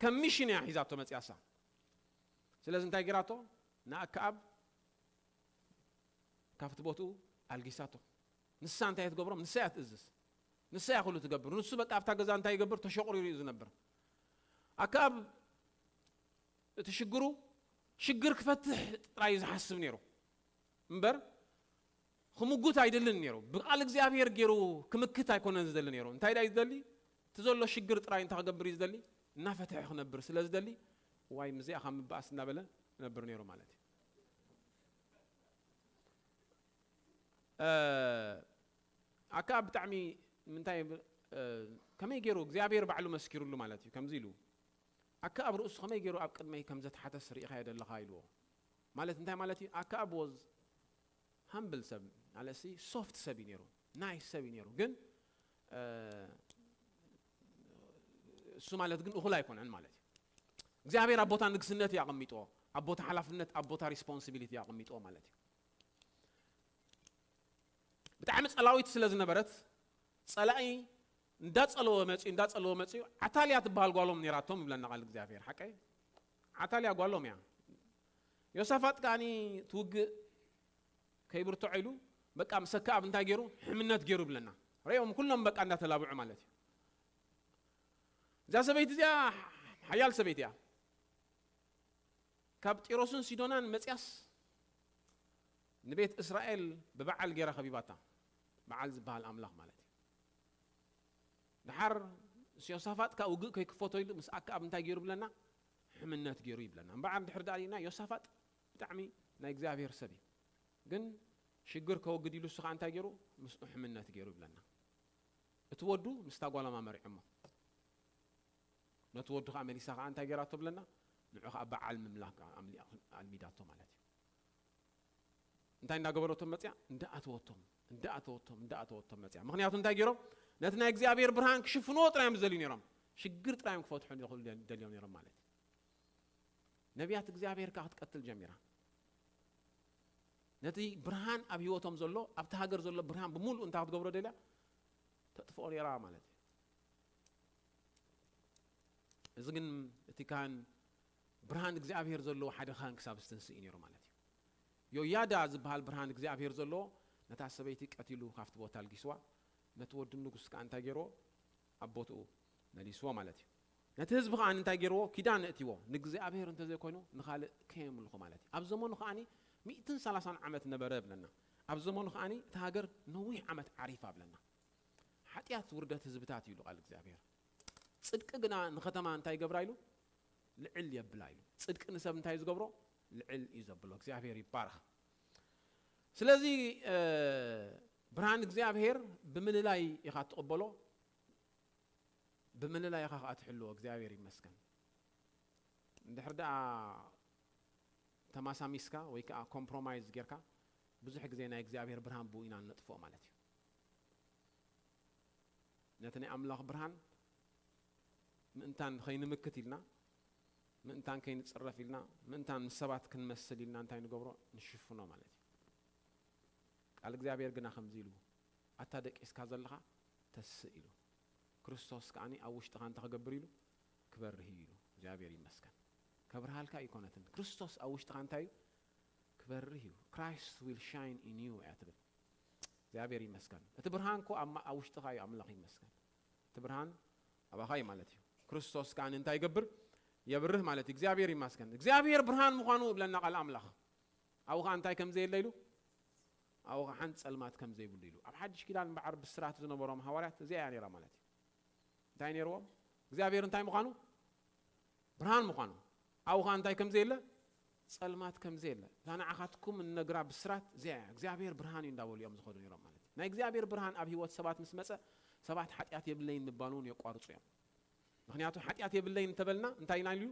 ከም ሚሽን እያ ሒዛቶ መጽያ እሳ። ስለዚ እንታይ ገይራቶ? ንኣከኣብ ካብቲ ቦትኡ ኣልጊሳቶ። ንሳ እንታይ እያ ትገብሮም? ንሳ እያ ትእዝዝ። ንሳ እያ ኩሉ ትገብር። ንሱ በቃ ኣብታ ገዛ እንታይ ይገብር? ተሸቑሪሩ እዩ ዝነብር። ኣከኣብ እቲ ሽግሩ ሽግር ክፈትሕ ጥራይ እዩ ዝሓስብ ነይሩ እምበር ክምጉት ኣይደልን ነይሩ። ብቃል እግዚኣብሔር ገይሩ ክምክት ኣይኮነን ዝደሊ ነይሩ። እንታይ ደኣ እዩ ዝደሊ? እቲ ዘሎ ሽግር ጥራይ እንታይ ክገብር እዩ ዝደሊ? እናፈትሐ ክነብር ስለ ዝደሊ፣ ዋይ ምስዚኣ ካብ ምባኣስ እናበለ ይነብር ነይሩ ማለት እዩ። እ፣ ኣከኣብ ብጣዕሚ ምንታይ፣ እ፣ ከመይ ገይሩ እግዚኣብሔር ባዕሉ መስኪሩሉ ማለት እዩ። ከምዚ ኢሉ፣ ኣከኣብ ርእሱ ከመይ ገይሩ ኣብ ቅድመይ ከም ዘተሓተስ ርኢኻዮ ደለኻ ኢልዎ። ማለት እንታይ ማለት እዩ? ኣከኣብ ወዝ ሃምብል ሰብ፣ ማለትሲ ሶፍት ሰብ እዩ ነይሩ፣ ናይስ ሰብ እዩ ነይሩ። ግን፣ እ፣ እሱ ማለት ግን እኹል ኣይኮነን ማለት እዩ። እግዚኣብሔር ኣብ ቦታ ንግስነት እዩ ኣቐሚጥዎ፣ ኣብ ቦታ ሓላፍነት፣ ኣብ ቦታ ሪስፖንሲቢሊቲ እዩ ኣቐሚጥዎ ማለት እዩ። ብጣዕሚ ጸላዊት ስለ ዝነበረት፣ ጸላኢ እንዳጸለወ መጺኡ፣ እንዳጸለወ መጺኡ፣ ዓታልያ ትበሃል ጓሎም ነይራቶም ይብለና ቃል እግዚኣብሔር። ሓቀይ? ዓታልያ ጓሎም እያ። ዮሳፋጥ ከኣኒ ትውግእ ከይብርትዖ ኢሉ፣ በቃ ምስ ኣከኣብ እንታይ ገይሩ? ሕምነት ገይሩ ይብለና። ርእዮም ኩሎም በቃ እንዳተላብዑ ማለት እዩ። እዛ ሰበይቲ እዚኣ ሓያል ሰበይቲ እያ። ካብ ጢሮስን ሲዶናን መጽያስ ንቤት እስራኤል ብበዓል ገይራ ከቢባታ። በዓል ዝበሃል ኣምላኽ ማለት እዩ። ድሓር ዮሳፋጥ ካብ ውግእ ከይክፈቶ ኢሉ ምስ ኣክኣብ እንታይ ገይሩ ብለና? ሕምነት ገይሩ ይብለና። እምበኣር ድሕር ደኣ ርኢና ዮሳፋጥ ብጣዕሚ ናይ እግዚኣብሔር ሰብ እዩ። ግን ሽግር ከወግድ ኢሉ እሱ ከዓ እንታይ ገይሩ? ምስኡ ሕምነት ገይሩ ይብለና። እቲ ወዱ ምስታ ጓሎም ኣመሪዖሞ። ነቲ ወዱ ከዓ መሊሳ ከዓ እንታይ ገይራቶ ብለና? ንዑ ከዓ በዓል ምምላኽ ከዓ ኣምሊ-፣ ኣልሚዳቶ ማለት እዩ። እንታይ እንዳገበረቶም መፅያ? እንዳኣተወቶም፣ እንዳኣተወቶም፣ እንዳኣተወቶም መፅያ። ምኽንያቱ እንታይ ገይሮም? ነቲ ናይ እግዚኣብሔር ብርሃን ክሽፍንዎ ጥራዮም ዝደልዩ ነይሮም። ሽግር ጥራዮም ክፈትሑ ይኽእሉ ደልዮም ነይሮም ማለት እዩ። ነቢያት እግዚኣብሔር ከዓ ክትቀትል ጀሚራ። ነቲ ብርሃን ኣብ ህይወቶም ዘሎ፣ ኣብቲ ሃገር ዘሎ ብርሃን ብምሉእ እንታይ ክትገብሮ ደልያ? ተጥፍኦ ነይራ ማለት እዩ። እዚ ግን እቲ ካህን ብርሃን እግዚኣብሔር ዘለዎ ሓደ ካህን ክሳብ ዝትንስእ እዩ ነይሩ ማለት እዩ። ዮያዳ ዝበሃል ብርሃን እግዚኣብሔር ዘለዎ ነታ ሰበይቲ ቀቲሉ ካብቲ ቦታ ኣልጊስዋ፣ ነቲ ወዲ ንጉስ ከዓ እንታይ ገይርዎ? ኣብ ቦትኡ መሊስዎ ማለት እዩ። ነቲ ህዝቢ ከዓ እንታይ ገይርዎ? ኪዳን እእትዎ፣ ንእግዚኣብሔር እንተዘይኮይኑ ንኻልእ ከየምልኹ ማለት እዩ። ኣብ ዘመኑ ከዓ ሚእትን ሰላሳን ዓመት ነበረ ብለና። ኣብ ዘመኑ ከዓ እቲ ሃገር ነዊሕ ዓመት ዓሪፋ ብለና። ሓጢኣት ውርደት ህዝብታት እዩ ኢሉ ቃል እግዚኣብሔር። ጽድቂ ግና ንኸተማ እንታይ ይገብራ ኢሉ? ልዕል የብላ ኢሉ። ጽድቂ ንሰብ እንታይ እዩ ዝገብሮ? ልዕል እዩ ዘብሎ። እግዚኣብሔር ይባረኽ። ስለዚ እ፣ ብርሃን እግዚኣብሔር ብምልላይ ኢኻ ትቕበሎ፣ ብምልላይ ኢኻ ከዓ ትሕልዎ። እግዚኣብሔር ይመስገን። እንድሕር ደኣ ተማሳሚስካ ወይ ከዓ ኮምፕሮማይዝ ጌርካ ብዙሕ ግዜ ናይ እግዚኣብሔር ብርሃን ብኡ ኢና ንነጥፍኦ ማለት እዩ። ነቲ ናይ ኣምላኽ ብርሃን ምእንታን ከይንምክት ኢልና፣ ምእንታን ከይንጽረፍ ኢልና፣ ምእንታን ምስ ሰባት ክንመስል ኢልና እንታይ ንገብሮ? ንሽፍኖ ማለት እዩ። ቃል እግዚኣብሔር ግና ከምዚ ኢሉ፣ ኣታ ደቂስካ ዘለኻ ተስእ ኢሉ፣ ክርስቶስ ከዓኒ ኣብ ውሽጥኻ እንታይ ክገብር ኢሉ? ክበርህ እዩ ኢሉ። እግዚኣብሔር ይመስገን። ከብርሃልካ ኣይኮነትን። ክርስቶስ ኣብ ውሽጥኻ እንታይ እዩ? ክበርህ እዩ። Christ will shine in you እያ ትብል። እግዚኣብሔር ይመስገን። እቲ ብርሃን እኮ ኣብ ማ-፣ ኣብ ውሽጥኻ እዩ። ኣምላኽ ይመስገን። እቲ ብርሃን ኣባኻ እዩ ማለት እዩ። ክርስቶስ ከዓኒ እንታይ ይገብር? የብርህ ማለት እዩ። እግዚኣብሔር ይመስገን። እግዚኣብሔር ብርሃን ምዃኑ ይብለና ቃል ኣምላኽ። ኣብኡ ኸዓ እንታይ ከም ዘየለ ኢሉ? ኣብኡ ኸዓ ሓንቲ ጸልማት ከም ዘይብሉ ኢሉ። ኣብ ሓድሽ ኪዳን እምበኣር ብስራት ዝነበሮም ሃዋርያት እዚኣ እያ ነይራ ማለት እዩ። እንታይ ነይርዎም? እግዚኣብሔር እንታይ ምዃኑ? ብርሃን ምዃኑ። ኣብኡ ኸዓ እንታይ ከም ዘየለ? ጸልማት ከም ዘየለ። እዛ ንዓኻትኩም እንነግራ ብስራት እዚኣ እያ። እግዚኣብሔር ብርሃን እዩ እንዳበሉ እዮም ዝኸዱ ነይሮም ማለት እዩ። ናይ እግዚኣብሔር ብርሃን ኣብ ህይወት ሰባት ምስ መጸ፣ ሰባት ሓጢኣት የብለይን ምባል እውን የቋርጹ እዮም። ምኽንያቱ ሓጢኣት የብለይን እንተበልና እንታይ ኢና ኢሉ?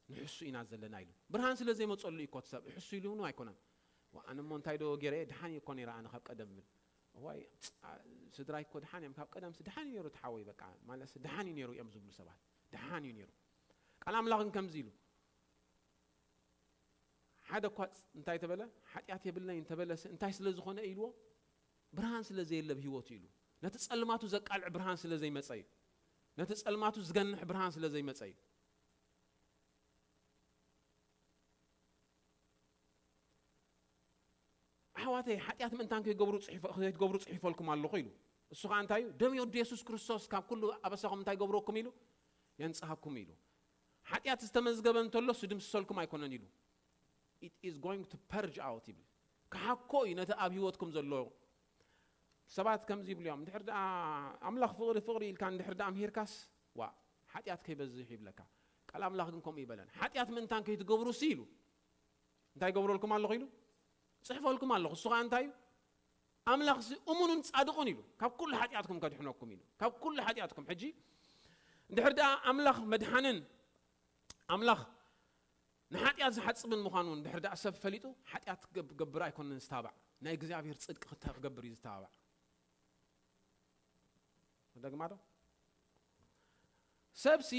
ንሕሱ ኢና ዘለና ኢሉ። ብርሃን ስለ ዘይመጸሉ እዩ እኮ እቲ ሰብ ሕሱ ኢሉ እውን ኣይኮነን። ዋ፣ ኣነ እሞ እንታይ ዶ ገይረ እየ? ደሓን እየ እኮ ነይረ ኣነ ካብ ቀደም ብል። እዋይ፣ አ፣ ስድራይ እኮ ደሓን እዮም፣ ካብ ቀደምሲ ደሓን እዩ ነይሩ እቲ ሓወይ፣ በቃ፣ ማለትሲ ደሓን እዩ ነይሩ እዮም ዝብሉ ሰባት። ደሓን እዩ ነይሩ። ቃል ኣምላኽ ግን ከምዚ ኢሉ፣ ሓደ እኳ ፅ-፣ እንታይ ተበለ? ሓጢኣት የብለይን እንተበለሲ እንታይ ስለ ዝኾነ ኢልዎ? ብርሃን ስለ ዘየለ ኣብ ህይወቱ ኢሉ። ነቲ ጸልማቱ ዘቃልዕ ብርሃን ስለ ዘይመጸ እዩ። ነቲ ጸልማቱ ዝገንሕ ብርሃን ስለ ዘይመጸ እዩ። ኣሕዋተይ፣ ሓጢኣት ምእንታን ከይገብሩ ጽሒፈ-፣ ከይትገብሩ ጽሒፈልኩም ኣለኹ ኢሉ። እሱ ኸዓ እንታይ እዩ? ደም የወዲ የሱስ ክርስቶስ ካብ ኩሉ ኣበሳኹም እንታይ ገብረኩም ኢሉ? የንጽሃኩም ኢሉ። ሓጢኣት ዝተመዝገበ እንተሎ፣ እሱ ድምስሰልኩም ኣይኮነን ኢሉ። It is going to purge out ይብል። ክሓኮ እዩ ነቲ ኣብ ህይወትኩም ዘሎ። ሰባት ከምዚ ይብሉ እዮም፣ እንድሕር ደኣ ኣምላኽ ፍቕሪ፣ ፍቕሪ ኢልካ እንድሕር ደኣ ምሂርካስ፣ ዋ፣ ሓጢኣት ከይበዝሕ ይብለካ። ቃል ኣምላኽ ግን ከምኡ ይበለን። ሓጢኣት ምእንታን ከይትገብሩሲ ኢሉ። እንታይ ገብረልኩም ኣለኹ ኢሉ? ጽሕፈልኩም ኣለኹ። እሱ ኸዓ እንታይ እዩ? ኣምላኽሲ እሙንን ጻድቕን ኢሉ፣ ካብ ኩሉ ሓጢኣትኩም ከድሕነኩም ኢሉ። ካብ ኩሉ ሓጢኣትኩም። ሕጂ እንድሕር ደኣ ኣምላኽ መድሓንን ኣምላኽ ንሓጢኣት ዝሓጽብን ምዃኑ እንድሕር ደኣ ሰብ ፈሊጡ፣ ሓጢኣት ክገብ-፣ ክገብር ኣይኮነን ዝተባዕ። ናይ እግዚኣብሔር ጽድቂ ክተ-፣ ክገብር እዩ ዝተባባዕ። ክደግማ ዶ? ሰብሲ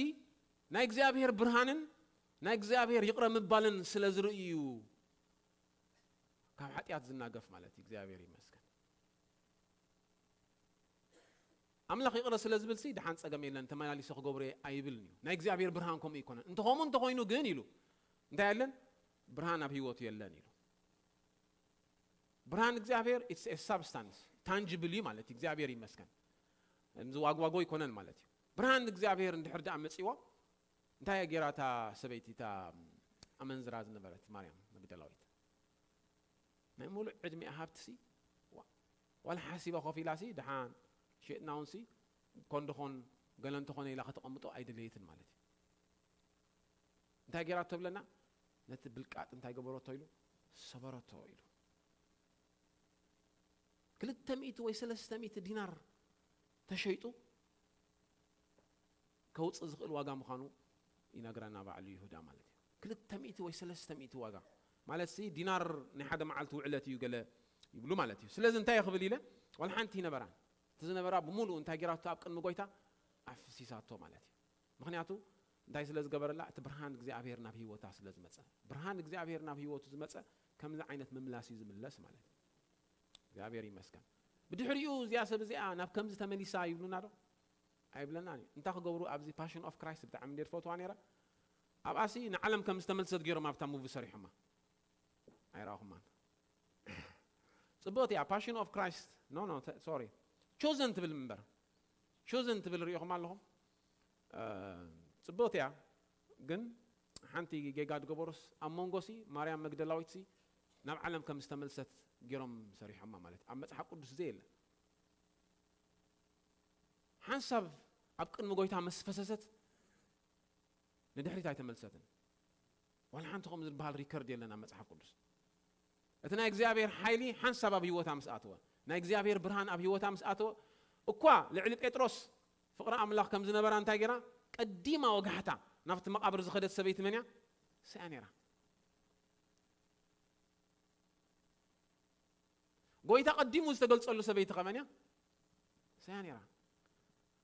ናይ እግዚኣብሔር ብርሃንን ናይ እግዚኣብሔር ይቕረ ምባልን ስለ ዝርኢ እዩ ካብ ሓጢኣት ዝናገፍ ማለት እዩ። እግዚኣብሔር ይመስገን። ኣምላኽ ይቕረ ስለ ዝብልሲ ደሓን ጸገም የለን፣ ተመላሊሰ ክገብሮ እየ ኣይብልን እዩ። ናይ እግዚኣብሔር ብርሃን ከምኡ ኣይኮነን። እንተ ከምኡ እንተኾይኑ ግን ኢሉ፣ እንታይ የለን? ብርሃን ኣብ ህይወቱ የለን ኢሉ። ብርሃን እግዚኣብሔር it's a substance፣ ታንጅብል እዩ ማለት እዩ። እግዚኣብሔር ይመስገን። እምዚ ዋግዋጎ ኣይኮነን ማለት እዩ። ብርሃን እግዚኣብሔር እንድሕር ደኣ መጺዎ፣ እንታይ ገይራ እታ ሰበይቲ፣ እታ ኣመንዝራ ዝነበረት ማርያም መግደላዊት? ናይ ሙሉእ ዕድሚኣ ሃብትሲ ዋ-፣ ዋላ ሓሲባ ኮፍ ኢላሲ፣ ደሓን ሸጥና እውንሲ ኮን ድኾን ገለ እንተኾነ ኢላ ከተቐምጦ ኣይደለየትን ማለት እዩ። እንታይ ገይራቶ ብለና? ነቲ ብልቃጥ እንታይ ገበረቶ ኢሉ? ሰበረቶ ኢሉ። ክልተ ሚእቲ ወይ ሰለስተ ሚእቲ ዲናር ተሸይጡ ከውፅእ ዝኽእል ዋጋ ምዃኑ ይነግረና ባዕሉ ይሁዳ ማለት እዩ። ክልተ ሚእቲ ወይ ሰለስተ ሚእቲ ዋጋ ማለት ሲ ዲናር ናይ ሓደ መዓልቲ ውዕለት እዩ ገለ ይብሉ ማለት እዩ። ስለዚ እንታይ ክብል ኢለ ዋላ ሓንቲ ይነበራን። እቲ ዝነበራ ብምሉኡ እንታይ ገይራቶ ኣብ ቅድሚ ጎይታ ኣፍሲሳቶ ማለት እዩ። ምኽንያቱ እንታይ ስለ ዝገበረላ? እቲ ብርሃን እግዚኣብሔር ናብ ህይወታ ስለ ዝመጸ። ብርሃን እግዚኣብሔር ናብ ህይወቱ ዝመጸ ከምዚ ዓይነት ምምላስ እዩ ዝምለስ ማለት እዩ። እግዚኣብሔር ይመስገን። ብድሕሪኡ እዚኣ ሰብ እዚኣ ናብ ከምዚ ተመሊሳ ይብሉና ዶ? ኣይብለናን እዩ። እንታይ ክገብሩ ኣብዚ ፓሽን ኦፍ ክራይስት ብጣዕሚ እንደ ዝፈትዋ ነይረ። ኣብኣሲ ንዓለም ከም ዝተመልሰት ገይሮም ኣብታ ሙቪ ሰሪሖማ። ኣይረኣኹማን። ጽብቕቲ እያ። ፓሽን ኦፍ ክራይስት፣ ኖ፣ ኖ፣ ተ-፣ ሶሪ። ቾዘን ትብል እምበር። ቾዘን ትብል ርኢኹም ኣለኹም? እ፣ ጽብቕቲ እያ። ግን ሓንቲ ጌጋ ዝገበሩስ ኣብ መንጎሲ ማርያም መግደላዊትሲ ናብ ዓለም ከም ዝተመልሰት ገይሮም ሰሪሖማ ማለት እዩ። ኣብ መጽሓፍ ቅዱስ ዘየለ። ሓንሳብ ኣብ ቅድሚ ጎይታ ምስ ፈሰሰት ንድሕሪት ኣይተመልሰትን። ዋላ ሓንቲ ከምኡ ዝበሃል ሪከርድ የለን ኣብ መጽሓፍ ቅዱስ። እቲ ናይ እግዚኣብሔር ሓይሊ ሓንሳብ ኣብ ህይወታ ምስ ኣተወ፣ ናይ እግዚኣብሔር ብርሃን ኣብ ህይወታ ምስ ኣተወ፣ እኳ ልዕሊ ጴጥሮስ ፍቕሪ ኣምላኽ ከም ዝነበራ እንታይ ገይራ? ቀዲማ ወጋሕታ ናብቲ መቓብር ዝኸደት ሰበይቲ መን እያ? ንሳ እያ ነይራ። ጎይታ ቀዲሙ ዝተገልጸሉ ሰበይቲ ከመን እያ? ንሳ እያ ነይራ።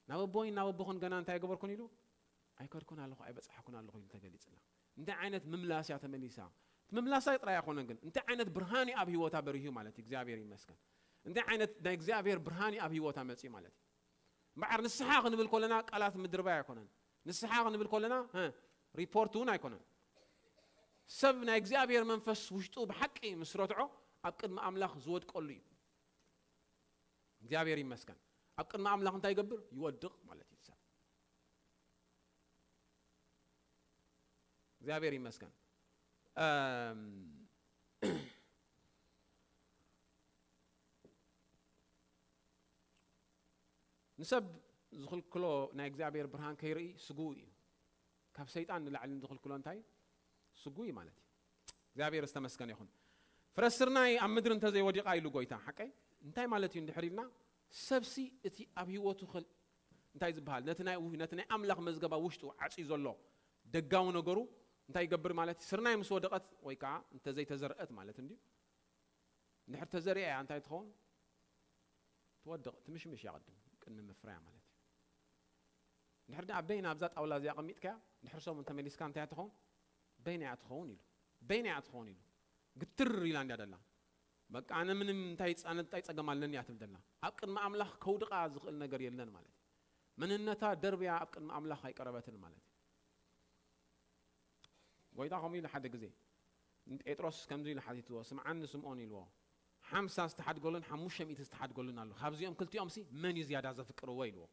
ናብ ኣቦይን ናብ ኣቦኹን ገና እንታይ ኣይገበርኩን ኢሉ? ኣይከድኩን ኣለኹ፣ ኣይበጻሕኩን ኣለኹ ኢሉ ተገሊጽላ። እንታይ ዓይነት ምምላስ እያ ተመሊሳ? እቲ ምምላሳ ጥራይ ኣይኮነን ግን፣ እንታይ ዓይነት ብርሃን እዩ ኣብ ህይወታ በሪሁ ማለት እዩ። እግዚኣብሔር ይመስገን። እንታይ ዓይነት ናይ እግዚኣብሔር ብርሃን እዩ ኣብ ህይወታ መጺኡ ማለት እዩ። እምበኣር ንስሓ ክንብል ከለና ቃላት ምድርባይ ኣይኮነን። ንስሓ ክንብል ከለና፣ እ፣ ሪፖርት እውን ኣይኮነን። ሰብ ናይ እግዚኣብሔር መንፈስ ውሽጡ ብሓቂ ምስ ረትዖ ኣብ ቅድሚ ኣምላኽ ዝወድቀሉ እዩ። እግዚኣብሔር ይመስገን። ኣብ ቅድሚ ኣምላኽ እንታይ ይገብር? ይወድቕ ማለት እዩ ሰብ። እግዚኣብሔር ይመስገን። እም፣ ንሰብ ዝኽልክሎ ናይ እግዚኣብሔር ብርሃን ከይርኢ ስጉኡ እዩ። ካብ ሰይጣን ንላዕሊ ዝኽልክሎ እንታይ እዩ? ስጉኡ እዩ ማለት እዩ። እግዚኣብሔር ዝተመስገነ ይኹን። ፍረ ስርናይ ኣብ ምድሪ እንተዘይወዲቓ ኢሉ ጎይታ፣ ሓቀይ? እንታይ ማለት እዩ እንድሕር ኢልና፣ ሰብሲ እቲ ኣብ ህይወቱ ክል-፣ እንታይ ዝበሃል፣ ነቲ ናይ ው-፣ ነቲ ናይ ኣምላኽ መዝገብ ኣብ ውሽጡ ዓጽዩ ዘሎ ደጋዊ ነገሩ እንታይ ይገብር ማለት እዩ? ስርናይ ምስ ወደቐት ወይ ከዓ እንተዘይተዘርአት ማለት እንድዩ። እንድሕር ተዘሪኣ እያ እንታይ ትኸውን? ትወድቕ፣ ትምሽምሽ እያ ቅድም፣ ቅድሚ ምፍራያ ማለት እዩ። እንድሕር ደኣ በይና ኣብዛ ጣውላ እዚኣ ኣቐሚጥካያ፣ እንድሕር ሰሙን ተመሊስካ እንታይ እያ ትኸውን? በይና እያ ትኸውን ኢሉ። በይና እያ ትኸውን ኢሉ። ግትር ኢላ እንድያ ደላ። በቃ ኣነ ምንም እንታይ ጸ-፣ እንታይ ጸገም ኣለኒ እያ ትብል ደላ። ኣብ ቅድሚ ኣምላኽ ከውድቓ ዝኽእል ነገር የለን ማለት እዩ። መንነታ ደርብያ ኣብ ቅድሚ ኣምላኽ ኣይቀረበትን ማለት እዩ። ጎይታ ከምኡ ኢሉ ሓደ ግዜ ንጴጥሮስ ከምዚ ኢሉ ሓቲትዎ፣ "ስምዓኒ ስምዖን" ኢልዎ፣ "ሓምሳ ዝተሓድገሉን ሓሙሽተ ሚእቲ ዝተሓድገሉን ኣሎ። ካብዚኦም ክልቲኦምሲ መን እዩ ዝያዳ ዘፍቅርዎ?" ኢልዎ።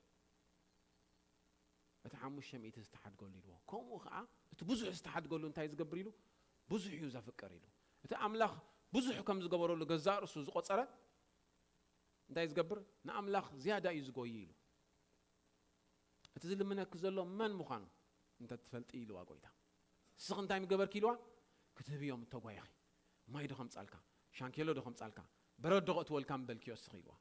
"እቲ ሓሙሽተ ሚእቲ ዝተሓድገሉ" ኢልዎ። ከምኡ ኸዓ እቲ ብዙሕ ዝተሓድገሉ እንታይ ዝገብር ኢሉ? ብዙሕ እዩ ዘፍቅር ኢሉ። እቲ ኣምላኽ ብዙሕ ከም ዝገበረሉ ገዛእ ርእሱ ዝቖጸረ እንታይ ዝገብር? ንኣምላኽ ዝያዳ እዩ ዝጎይ ኢሉ። "እቲ ዝልምነኪ ዘሎ መን ምዃኑ እንተ ትፈልጢ" ኢልዋ ጎይታ። "ንስኺ እንታይ ምገበርኪ?" ኢልዋ። "ክትህብዮም እተጓየኺ። ማይ ዶ ከምጻልካ? ሻንኬሎ ዶ ከምጻልካ? በረድ ዶ ከእትወልካ ምበልክዮ እስኺ?" ኢልዋ።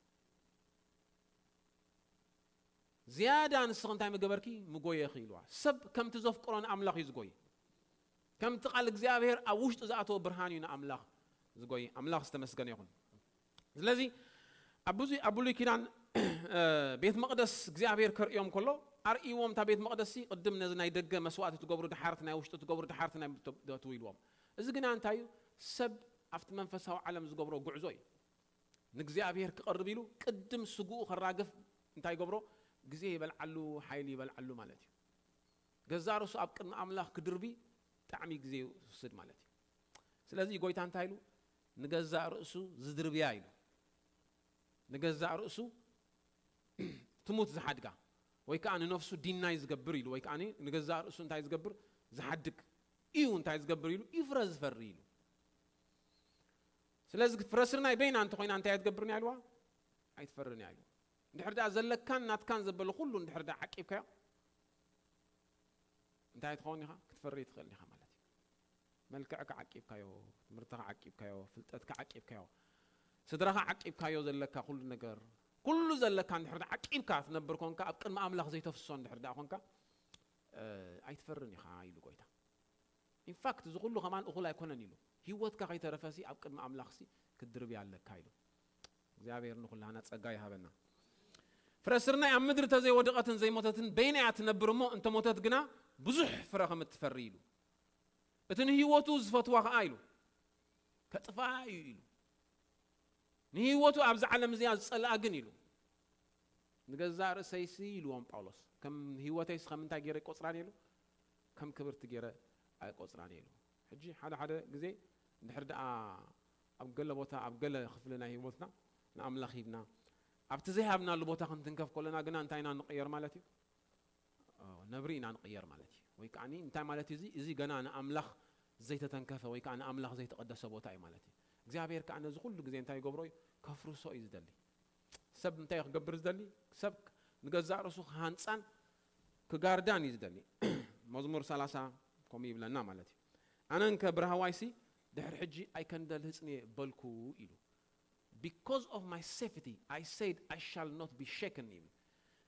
"ዝያዳ ንስኺ እንታይ ምገበርኪ? ምጎየኺ" ኢልዋ። ሰብ ከምቲ ዘፍቅሮ ንኣምላኽ እዩ ዝጎይ። ከምቲ ቃል እግዚኣብሔር ኣብ ውሽጡ ዝኣተወ ብርሃን እዩ ንኣምላኽ ዝጎይ። ኣምላኽ ዝተመስገነ ይኹን። ስለዚ ኣብ ብዙ-፣ ኣብ ብሉይ ኪዳን፣ እ፣ ቤት መቕደስ እግዚኣብሔር ከርእዮም ከሎ፣ ኣርእይዎም እታ ቤት መቕደስሲ፣ ቅድም ነዚ ናይ ደገ መስዋእቲ ትገብሩ፣ ድሓር እቲ ናይ ውሽጢ ትገብሩ፣ ድሓር እቲ ናይ ተ-፣ ተእትዉ ኢልዎም። እዚ ግና እንታይ እዩ? ሰብ ኣብቲ መንፈሳዊ ዓለም ዝገብሮ ጉዕዞ እዩ። ንእግዚኣብሔር ክቐርብ ኢሉ ቅድም ስግኡ ከራግፍ እንታይ ይገብሮ? ግዜ ይበልዓሉ፣ ሓይሊ ይበልዓሉ ማለት እዩ። ገዛእ ርእሱ ኣብ ቅድሚ ኣምላኽ ክድርቢ ብጣዕሚ ግዜ ይወስድ ማለት እዩ። ስለዚ ጎይታ እንታይ ኢሉ? "ንገዛእ ርእሱ ዝድርብያ" ኢሉ። ንገዛእ ርእሱ ትሙት ዝሓድጋ፣ ወይ ከዓ ንነፍሱ ዲናይ ዝገብር ኢሉ፣ ወይ ከዓ ንገዛእ ርእሱ እንታይ ዝገብር? ዝሓድግ እዩ። እንታይ ዝገብር ኢሉ? እዩ ፍረ ዝፈሪ ኢሉ። ስለዚ ፍረ ስርናይ በይና እንተኾይና እንታይ ኣይትገብርን እያ ኢልዋ? ኣይትፈርን እያ ኢልዋ። እንድሕር ደኣ ዘለካን ናትካን ዘበለ ኩሉ እንድሕር ደኣ ዓቂብካዮ እንታይ ትኸውን ኢኻ? ክትፈሪ ትኽእል ኢኻ ማለት እዩ። መልክዕካ ዓቂብካዮ፣ ትምህርትኻ ዓቂብካዮ፣ ፍልጠትካ ዓቂብካዮ፣ ስድራኻ ዓቂብካዮ፣ ዘለካ ኩሉ ነገር፣ ኩሉ ዘለካ እንድሕር ደኣ ዓቂብካ ትነብር ኮንካ፣ ኣብ ቅድሚ ኣምላኽ ዘይተፍስሶ እንድሕር ደኣ ኮንካ፣ እ፣ ኣይትፈርን ኢኻ ኢሉ ጎይታ። ኢንፋክት እዚ ኩሉ ከማን እኹል ኣይኮነን ኢሉ። ህይወትካ ከይተረፈሲ ኣብ ቅድሚ ኣምላኽሲ ክትድርብያ ኣለካ ኢሉ። እግዚኣብሔር ንኹላህና ጸጋ ይሃበና። ፍረ ስርናይ ኣብ ምድሪ ተዘይወደቐትን ዘይሞተትን በይና እያ ትነብር እሞ እንተሞተት ግና ብዙሕ ፍረ ከም እትፈሪ ኢሉ። እቲ ንህይወቱ ዝፈትዋ ኸኣ ኢሉ ከጥፍኣ እዩ ኢሉ። ንህይወቱ ኣብዚ ዓለም እዚኣ ዝጸልኣ ግን ኢሉ ንገዛእ ርእሰይሲ ኢልዎም ጳውሎስ ከም ህይወተይስ ከም እንታይ ገይረ ይቆጽራ ኢሉ ከም ክብርቲ ገይረ ኣይቆጽራን ኢሉ። ሕጂ ሓደ ሓደ ግዜ እንድሕር ደኣ ኣብ ገለ ቦታ ኣብ ገለ ክፍሊ ናይ ህይወትና ንኣምላኽ ሂብና ኣብቲ ዘይሃብናሉ ቦታ ክንትንከፍ ከለና ግና እንታይ ኢና ንቕየር ማለት እዩ? ነብሪ ኢና ንቕየር ማለት እዩ። ወይ ከዓ እንታይ ማለት እዩ? እዚ ገና ንኣምላኽ ዘይተተንከፈ ወይ ከዓ ንኣምላኽ ዘይተቐደሰ ቦታ እዩ ማለት እዩ። እግዚኣብሔር ከዓ ነዚ ኩሉ ግዜ እንታይ ይገብሮ እዩ? ከፍርሶ እዩ ዝደሊ። ሰብ እንታይ ክገብር ዝደሊ? ሰብ ንገዛእ ርእሱ ክሃንጻን ክጋርዳን እዩ ዝደሊ። መዝሙር ሰላሳ ከምኡ ይብለና ማለት እዩ። ኣነን ከብርሃዋይሲ ድሕሪ ሕጂ ኣይከንደልህጽን እየ በልኩ ኢሉ። Because of my safety I said I shall not be shaken ይብል።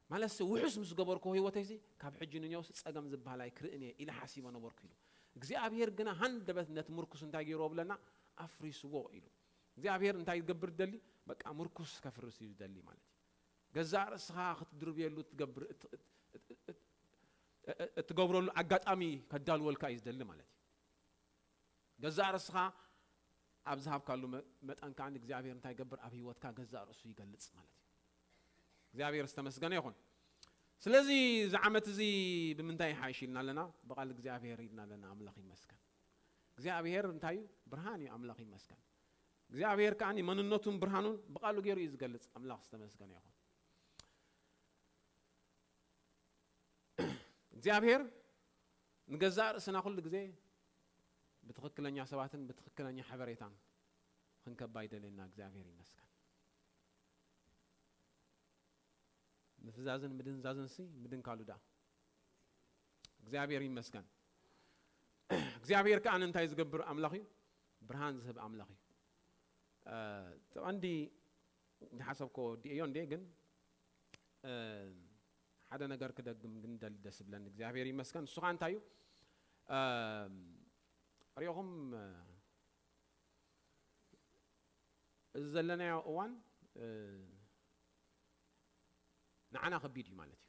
ማለት ውሑስ ምስ ገበርኩ ህይወተይሲ ካብ ሕጂ ንኔውሲ ጸገም ዝበሃል ኣይክርእን እየ ኢለ ሓሲበ ነበርኩ ኢሉ። እግዚኣብሔር ግና ሃንደበት ነቲ ምርኩስ እንታይ ገይርዎ ብለና? ኣፍሪስዎ ኢሉ። እግዚኣብሔር እንታይ ይገብር ደሊ? በቃ ምርኩስ ከፍርስ እዩ ዝደሊ ማለት እዩ። ገዛእ ርእስኻ ክትድርብየሉ ትገብር እትገብረሉ ኣጋጣሚ ከዳልወልካ እዩ ዝደሊ ማለት እዩ። ገዛእ ርእስኻ ኣብ ዝሃብካሉ መጠን ከዓ እግዚኣብሔር እንታይ ይገብር? ኣብ ህይወትካ ገዛእ ርእሱ ይገልጽ ማለት እዩ። እግዚኣብሔር ዝተመስገነ ይኹን። ስለዚ እዚ ዓመት እዚ ብምንታይ ይሓይሽ ኢልና ኣለና? ብቓል እግዚኣብሔር ኢልና ኣለና። ኣምላኽ ይመስገን። እግዚኣብሔር እንታይ እዩ? ብርሃን እዩ። ኣምላኽ ይመስገን። እግዚኣብሔር ከዓ መንነቱን ብርሃኑን ብቓሉ ገይሩ እዩ ዝገልጽ። ኣምላኽ ዝተመስገነ ይኹን። እግዚኣብሔር ንገዛእ ርእስና ኩሉ ግዜ ብትኽክለኛ ሰባትን ብትኽክለኛ ሓበሬታን ክንከባ ይደልየና። እግዚኣብሔር ይመስገን። ምፍዛዝን ምድንዛዝን ሲ ምድንካሉ ዳ እግዚኣብሔር ይመስገን። እግዚኣብሔር ከዓ እንታይ ዝገብር ኣምላኽ እዩ? ብርሃን ዝህብ ኣምላኽ እዩ። እቲ ቀንዲ ዝሓሰብኮ ወዲኤዮ እንዴ ግን ሓደ ነገር ክደግም ግን ደሊ ደስ ብለኒ። እግዚኣብሔር ይመስገን። እሱ ከዓ እንታይ እዩ? ሪኦኹም እዚ ዘለናዮ እዋን ንዓና ከቢድ እዩ ማለት እዩ።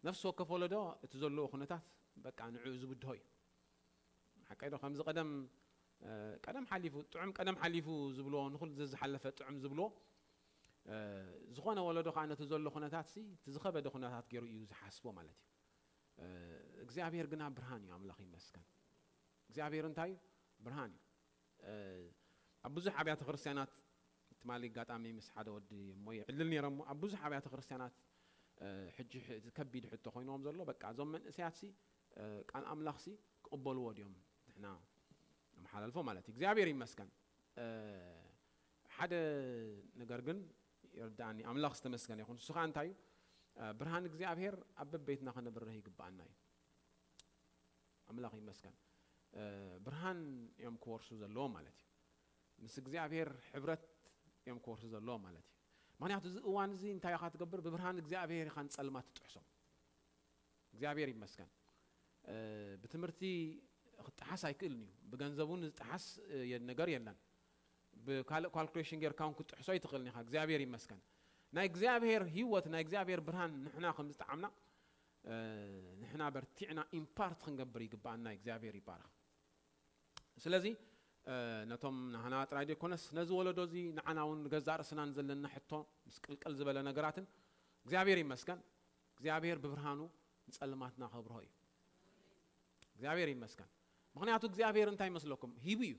ነፍሲ ወከፍ ወለዶ እቲ ዘለዎ ኩነታት በቃ ንዕኡ ዝብድሆ እዩ። ሓቀይ ዶ? ከምዚ ቀደም ቀደም ሓሊፉ ጥዑም ቀደም ሓሊፉ ዝብልዎ ንኹሉ ዝሓለፈ ጥዑም ዝብልዎ ዝኾነ ወለዶ ከዓ ነቲ ዘሎ ኩነታት ሲ እቲ ዝኸበደ ኩነታት ገይሩ እዩ ዝሓስቦ ማለት እዩ። እግዚኣብሔር ግና ብርሃን እዩ። ኣምላኽ ይመስገን። እግዚኣብሔር እንታይ እዩ? ብርሃን እዩ። ኣብ ብዙሕ ኣብያተ ክርስቲያናት ትማሊ ኣጋጣሚ ምስ ሓደ ወዲ እሞ ይዕልል ነይረ እሞ ኣብ ብዙሕ ኣብያተ ክርስቲያናት ሕጂ ከቢድ ሕቶ ኮይንዎም ዘሎ በቃ እዞም መንእሰያት ሲ ቃል ኣምላኽ ሲ ክቕበልዎ ድዮም ንሕና ንመሓላልፎ ማለት እዩ። እግዚኣብሔር ይመስገን። ሓደ ነገር ግን ይርዳእኒ። ኣምላኽ ዝተመስገነ ይኹን። እሱ ከዓ እንታይ እዩ? ብርሃን እግዚኣብሔር ኣብ በቤትና ከነብርህ ይግብኣና እዩ። ኣምላኽ ይመስገን። ብርሃን እዮም ክወርሱ ዘለዎም ማለት እዩ። ምስ እግዚኣብሔር ሕብረት እዮም ክወርሱ ዘለዎም ማለት እዩ። ምክንያቱ እዚ እዋን እዚ እንታይ ኢኻ ትገብር? ብብርሃን እግዚኣብሔር ኢኻ ንጸልማት ትጥሕሶ። እግዚኣብሔር ይመስገን። ብትምህርቲ ክጠሓስ ኣይክእልን እዩ። ብገንዘብ እውን ዝጠሓስ ነገር የለን። ብካልእ ካልኩሌሽን ጌርካ እውን ክትጥሕሶ ኣይትኽእልን ኢኻ። እግዚኣብሔር ይመስገን። ናይ እግዚኣብሔር ህይወት ናይ እግዚኣብሔር ብርሃን ንሕና ከም ዝጠዓምና ንሕና በርቲዕና ኢምፓርት ክንገብር ይግብኣና። እግዚኣብሔር ይባረኽ። ስለዚ ነቶም ናህና ጥራይ ዘይኮነስ ነዚ ወለዶ እዚ ንዓና እውን ንገዛእ ርእስናን ዘለና ሕቶ ምስ ቅልቅል ዝበለ ነገራትን እግዚኣብሔር ይመስገን እግዚኣብሔር ብብርሃኑ ንጸልማትና ከብርሆ እዩ። እግዚኣብሔር ይመስገን። ምክንያቱ እግዚኣብሔር እንታይ ይመስለኩም ሂቡ እዩ።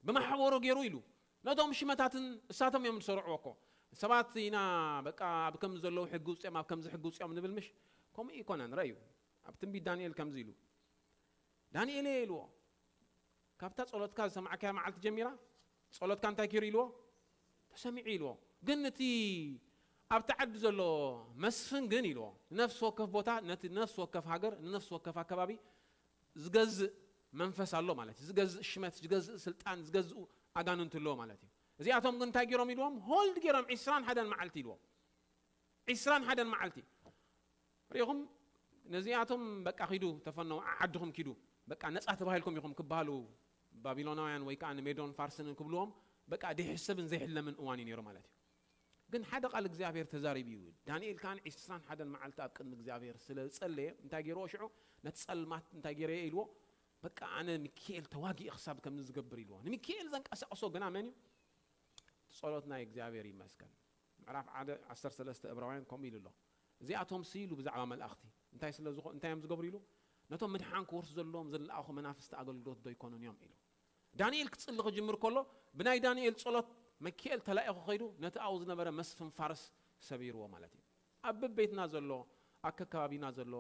ብማሕበሩ ገይሩ ኢሉ ነቶም ሽመታትን እሳቶም እዮም ዝሰርዕዎ እኮ። ሰባት ኢና በቃ ኣብ ከም ዘለዉ ሕጊ ውፅኦም ኣብ ከምዚ ሕጊ ውፅኦም ንብል ምሽ? ከምኡ ይኮነን። ረእዩ ኣብ ትንቢት ዳንኤል ከምዚ ኢሉ፣ ዳንኤል ኢልዎ፣ ካብታ ጸሎትካ ዝሰማዕካያ መዓልቲ ጀሚራ ጸሎትካ እንታይ ኪሩ ኢልዎ? ተሰሚዑ ኢልዎ። ግን እቲ ኣብቲ ዓዲ ዘሎ መስፍን ግን ኢልዎ፣ ንነፍሲ ወከፍ ቦታ፣ ነቲ ነፍሲ ወከፍ ሃገር፣ ንነፍሲ ወከፍ ኣከባቢ ዝገዝእ መንፈስ ኣሎ ማለት እዩ። ዝገዝእ ሽመት፣ ዝገዝእ ስልጣን፣ ዝገዝኡ ኣጋንንት ኣለዎ ማለት እዩ። እዚኣቶም ግን እንታይ ገይሮም ኢልዎም? ሆልድ ገይሮም ዒስራን ሓደን መዓልቲ ኢልዎም። ዒስራን ሓደን መዓልቲ ሪኢኹም፣ ነዚኣቶም በቃ ኪዱ ተፈነው፣ ዓ-፣ ዓድኹም ኪዱ፣ በቃ ነጻ ተባሂልኩም ኢኹም ክበሃሉ፣ ባቢሎናውያን ወይ ከዓ ንሜዶን ፋርስንን ክብልዎም፣ በቃ ደይሕሰብን ዘይሕለምን እዋን እዩ ነይሩ ማለት እዩ። ግን ሓደ ቃል እግዚኣብሔር ተዛሪቡ እዩ። ዳንኤል ከኣ ዒስራን ሓደን መዓልቲ ኣብ ቅድሚ እግዚኣብሔር ስለ ዝጸለየ፣ እንታይ ገይርዎ ሽዑ? ነቲ ጸልማት እንታይ ገይረዮ ኢልዎ? በቃ ኣነ ሚካኤል ተዋጊእ ክሳብ ከምዚ ዝገብር ኢልዎ። ንሚካኤል ዘንቀሳቕሶ ግና መን እዩ? ጸሎት ናይ እግዚኣብሔር ይመስገን። ምዕራፍ ሓደ ዓሰርተ ሰለስተ ዕብራውያን ከምኡ ኢሉ ኣሎ። እዚኣቶም ሲ ኢሉ ብዛዕባ መላእኽቲ እንታይ ስለ ዝኾ-፣ እንታይ እዮም ዝገብሩ ኢሉ? ነቶም ምድሓን ክወርሱ ዘለዎም ዝለኣኹ መናፍስቲ ኣገልግሎት ዶ ኣይኮኑን እዮም ኢሉ። ዳንኤል ክጽሊ ክጅምር ከሎ ብናይ ዳንኤል ጸሎት መኪኤል ተላኢኹ ከይዱ ነቲ ኣብኡ ዝነበረ መስፍን ፋርስ ሰቢርዎ ማለት እዩ። ኣብ በቤትና ዘሎ፣ ኣብ ከከባቢና ዘሎ፣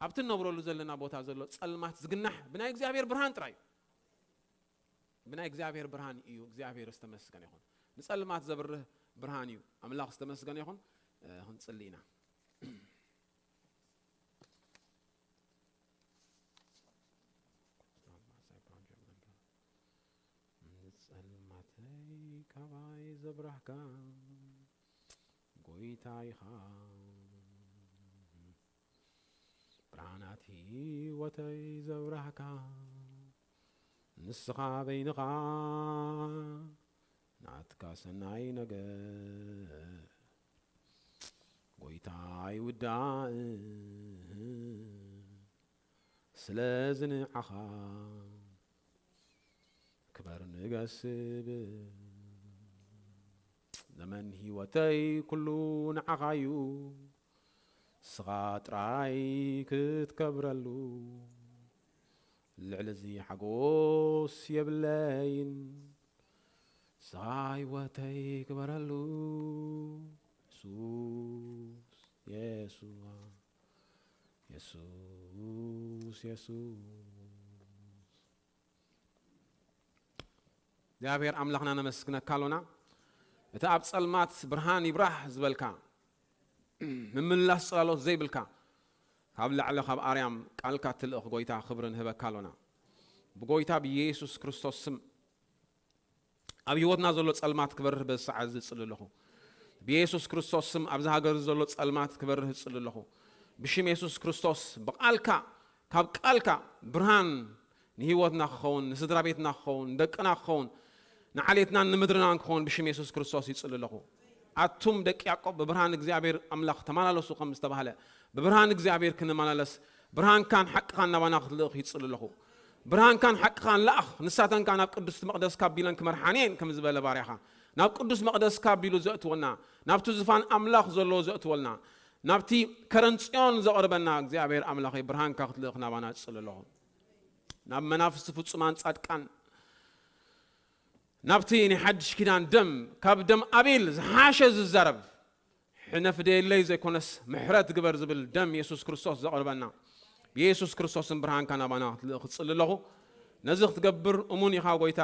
ኣብቲ ንነብረሉ ዘለና ቦታ ዘሎ ጸልማት ዝግናሕ ብናይ እግዚኣብሔር ብርሃን ጥራይ እዩ። ብናይ እግዚኣብሔር ብርሃን እዩ። እግዚኣብሔር ዝተመስገነ ይኹን። ንጸልማት ዘብርህ ብርሃን እዩ። ኣምላኽ ዝተመስገነ ይኹን። እ፣ ክንጽሊ ኢና። ንጸልማተይ ካባይ ዘብራህካ ጎይታ ኢኻ። ብርሃናት ህይወተይ ዘብራህካ ንስኻ በይንኻ ናትካ ሰናይ ነገር ጎይታ ይውዳእ ስለዚ ንዓኻ ክበር ንገስብ ዘመን ህይወተይ ኩሉ ንዓኻዩ ስኻ ጥራይ ክትከብረሉ ልዕሊ እዚ ሓጎስ የብለይን ስኻ ህይወተይ ክበረሉ የሱስ የሱዋ የሱስ የሱስ እግዚኣብሔር ኣምላኽና ነመስግነካ ኣሎና። እቲ ኣብ ጸልማት ብርሃን ይብራህ ዝበልካ ምምላስ ጽላሎት ዘይብልካ ካብ ላዕሊ ካብ ኣርያም ቃልካ ትልእኽ ጎይታ ክብሪ ንህበካ ኣሎና። ብጎይታ ብየሱስ ክርስቶስ ስም ኣብ ህይወትና ዘሎ ጸልማት ክበርህ በዚ ሰዓት እዚ እጽሊ ኣለኹ። ብየሱስ ክርስቶስ ስም ኣብዚ ሃገር ዘሎ ጸልማት ክበርህ እጽሊ ኣለኹ። ብሽም የሱስ ክርስቶስ ብቓልካ ካብ ቃልካ ብርሃን ንህይወትና ክኸውን ንስድራ ቤትና ክኸውን ንደቅና ክኸውን ንዓሌትናን ንምድርናን ክኸውን ብሽም የሱስ ክርስቶስ ይጽሊ ኣለኹ። ኣቱም ደቂ ያዕቆብ ብብርሃን እግዚኣብሔር ኣምላኽ ተመላለሱ ከም ዝተባህለ ብብርሃን እግዚኣብሔር ክንመላለስ ብርሃንካን ሓቅኻን ናባና ክትልእኽ ይጽሊ ኣለኹ። ብርሃንካን ሓቅኻን ለኣኽ ንሳተንካ ናብ ቅዱስ መቕደስካ ኣቢለን ክመርሓን እየን ከም ዝበለ ባርያኻ ናብ ቅዱስ መቕደስካ ኣቢሉ ዘእትወና ናብቲ ዝፋን ኣምላኽ ዘለዎ ዘእትወልና ናብቲ ከረን ጽዮን ዘቕርበና እግዚኣብሔር ኣምላኸይ ብርሃንካ ክትልእኽ ናባና እጽሊ ኣለኹ። ናብ መናፍስቲ ፍጹማን ጻድቃን ናብቲ ናይ ሓድሽ ኪዳን ደም ካብ ደም ኣቤል ዝሓሸ ዝዛረብ ሕነ ፍደየለይ ዘይኮነስ ምሕረት ግበር ዝብል ደም የሱስ ክርስቶስ ዘቕርበና ብየሱስ ክርስቶስን ብርሃንካ ናባና ክትልእኽ እጽሊ ኣለኹ። ነዚ ክትገብር እሙን ኢኻ ጎይታ።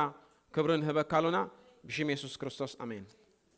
ክብሪ ንህበካ ኣሎና ብሽም የሱስ ክርስቶስ ኣሜን።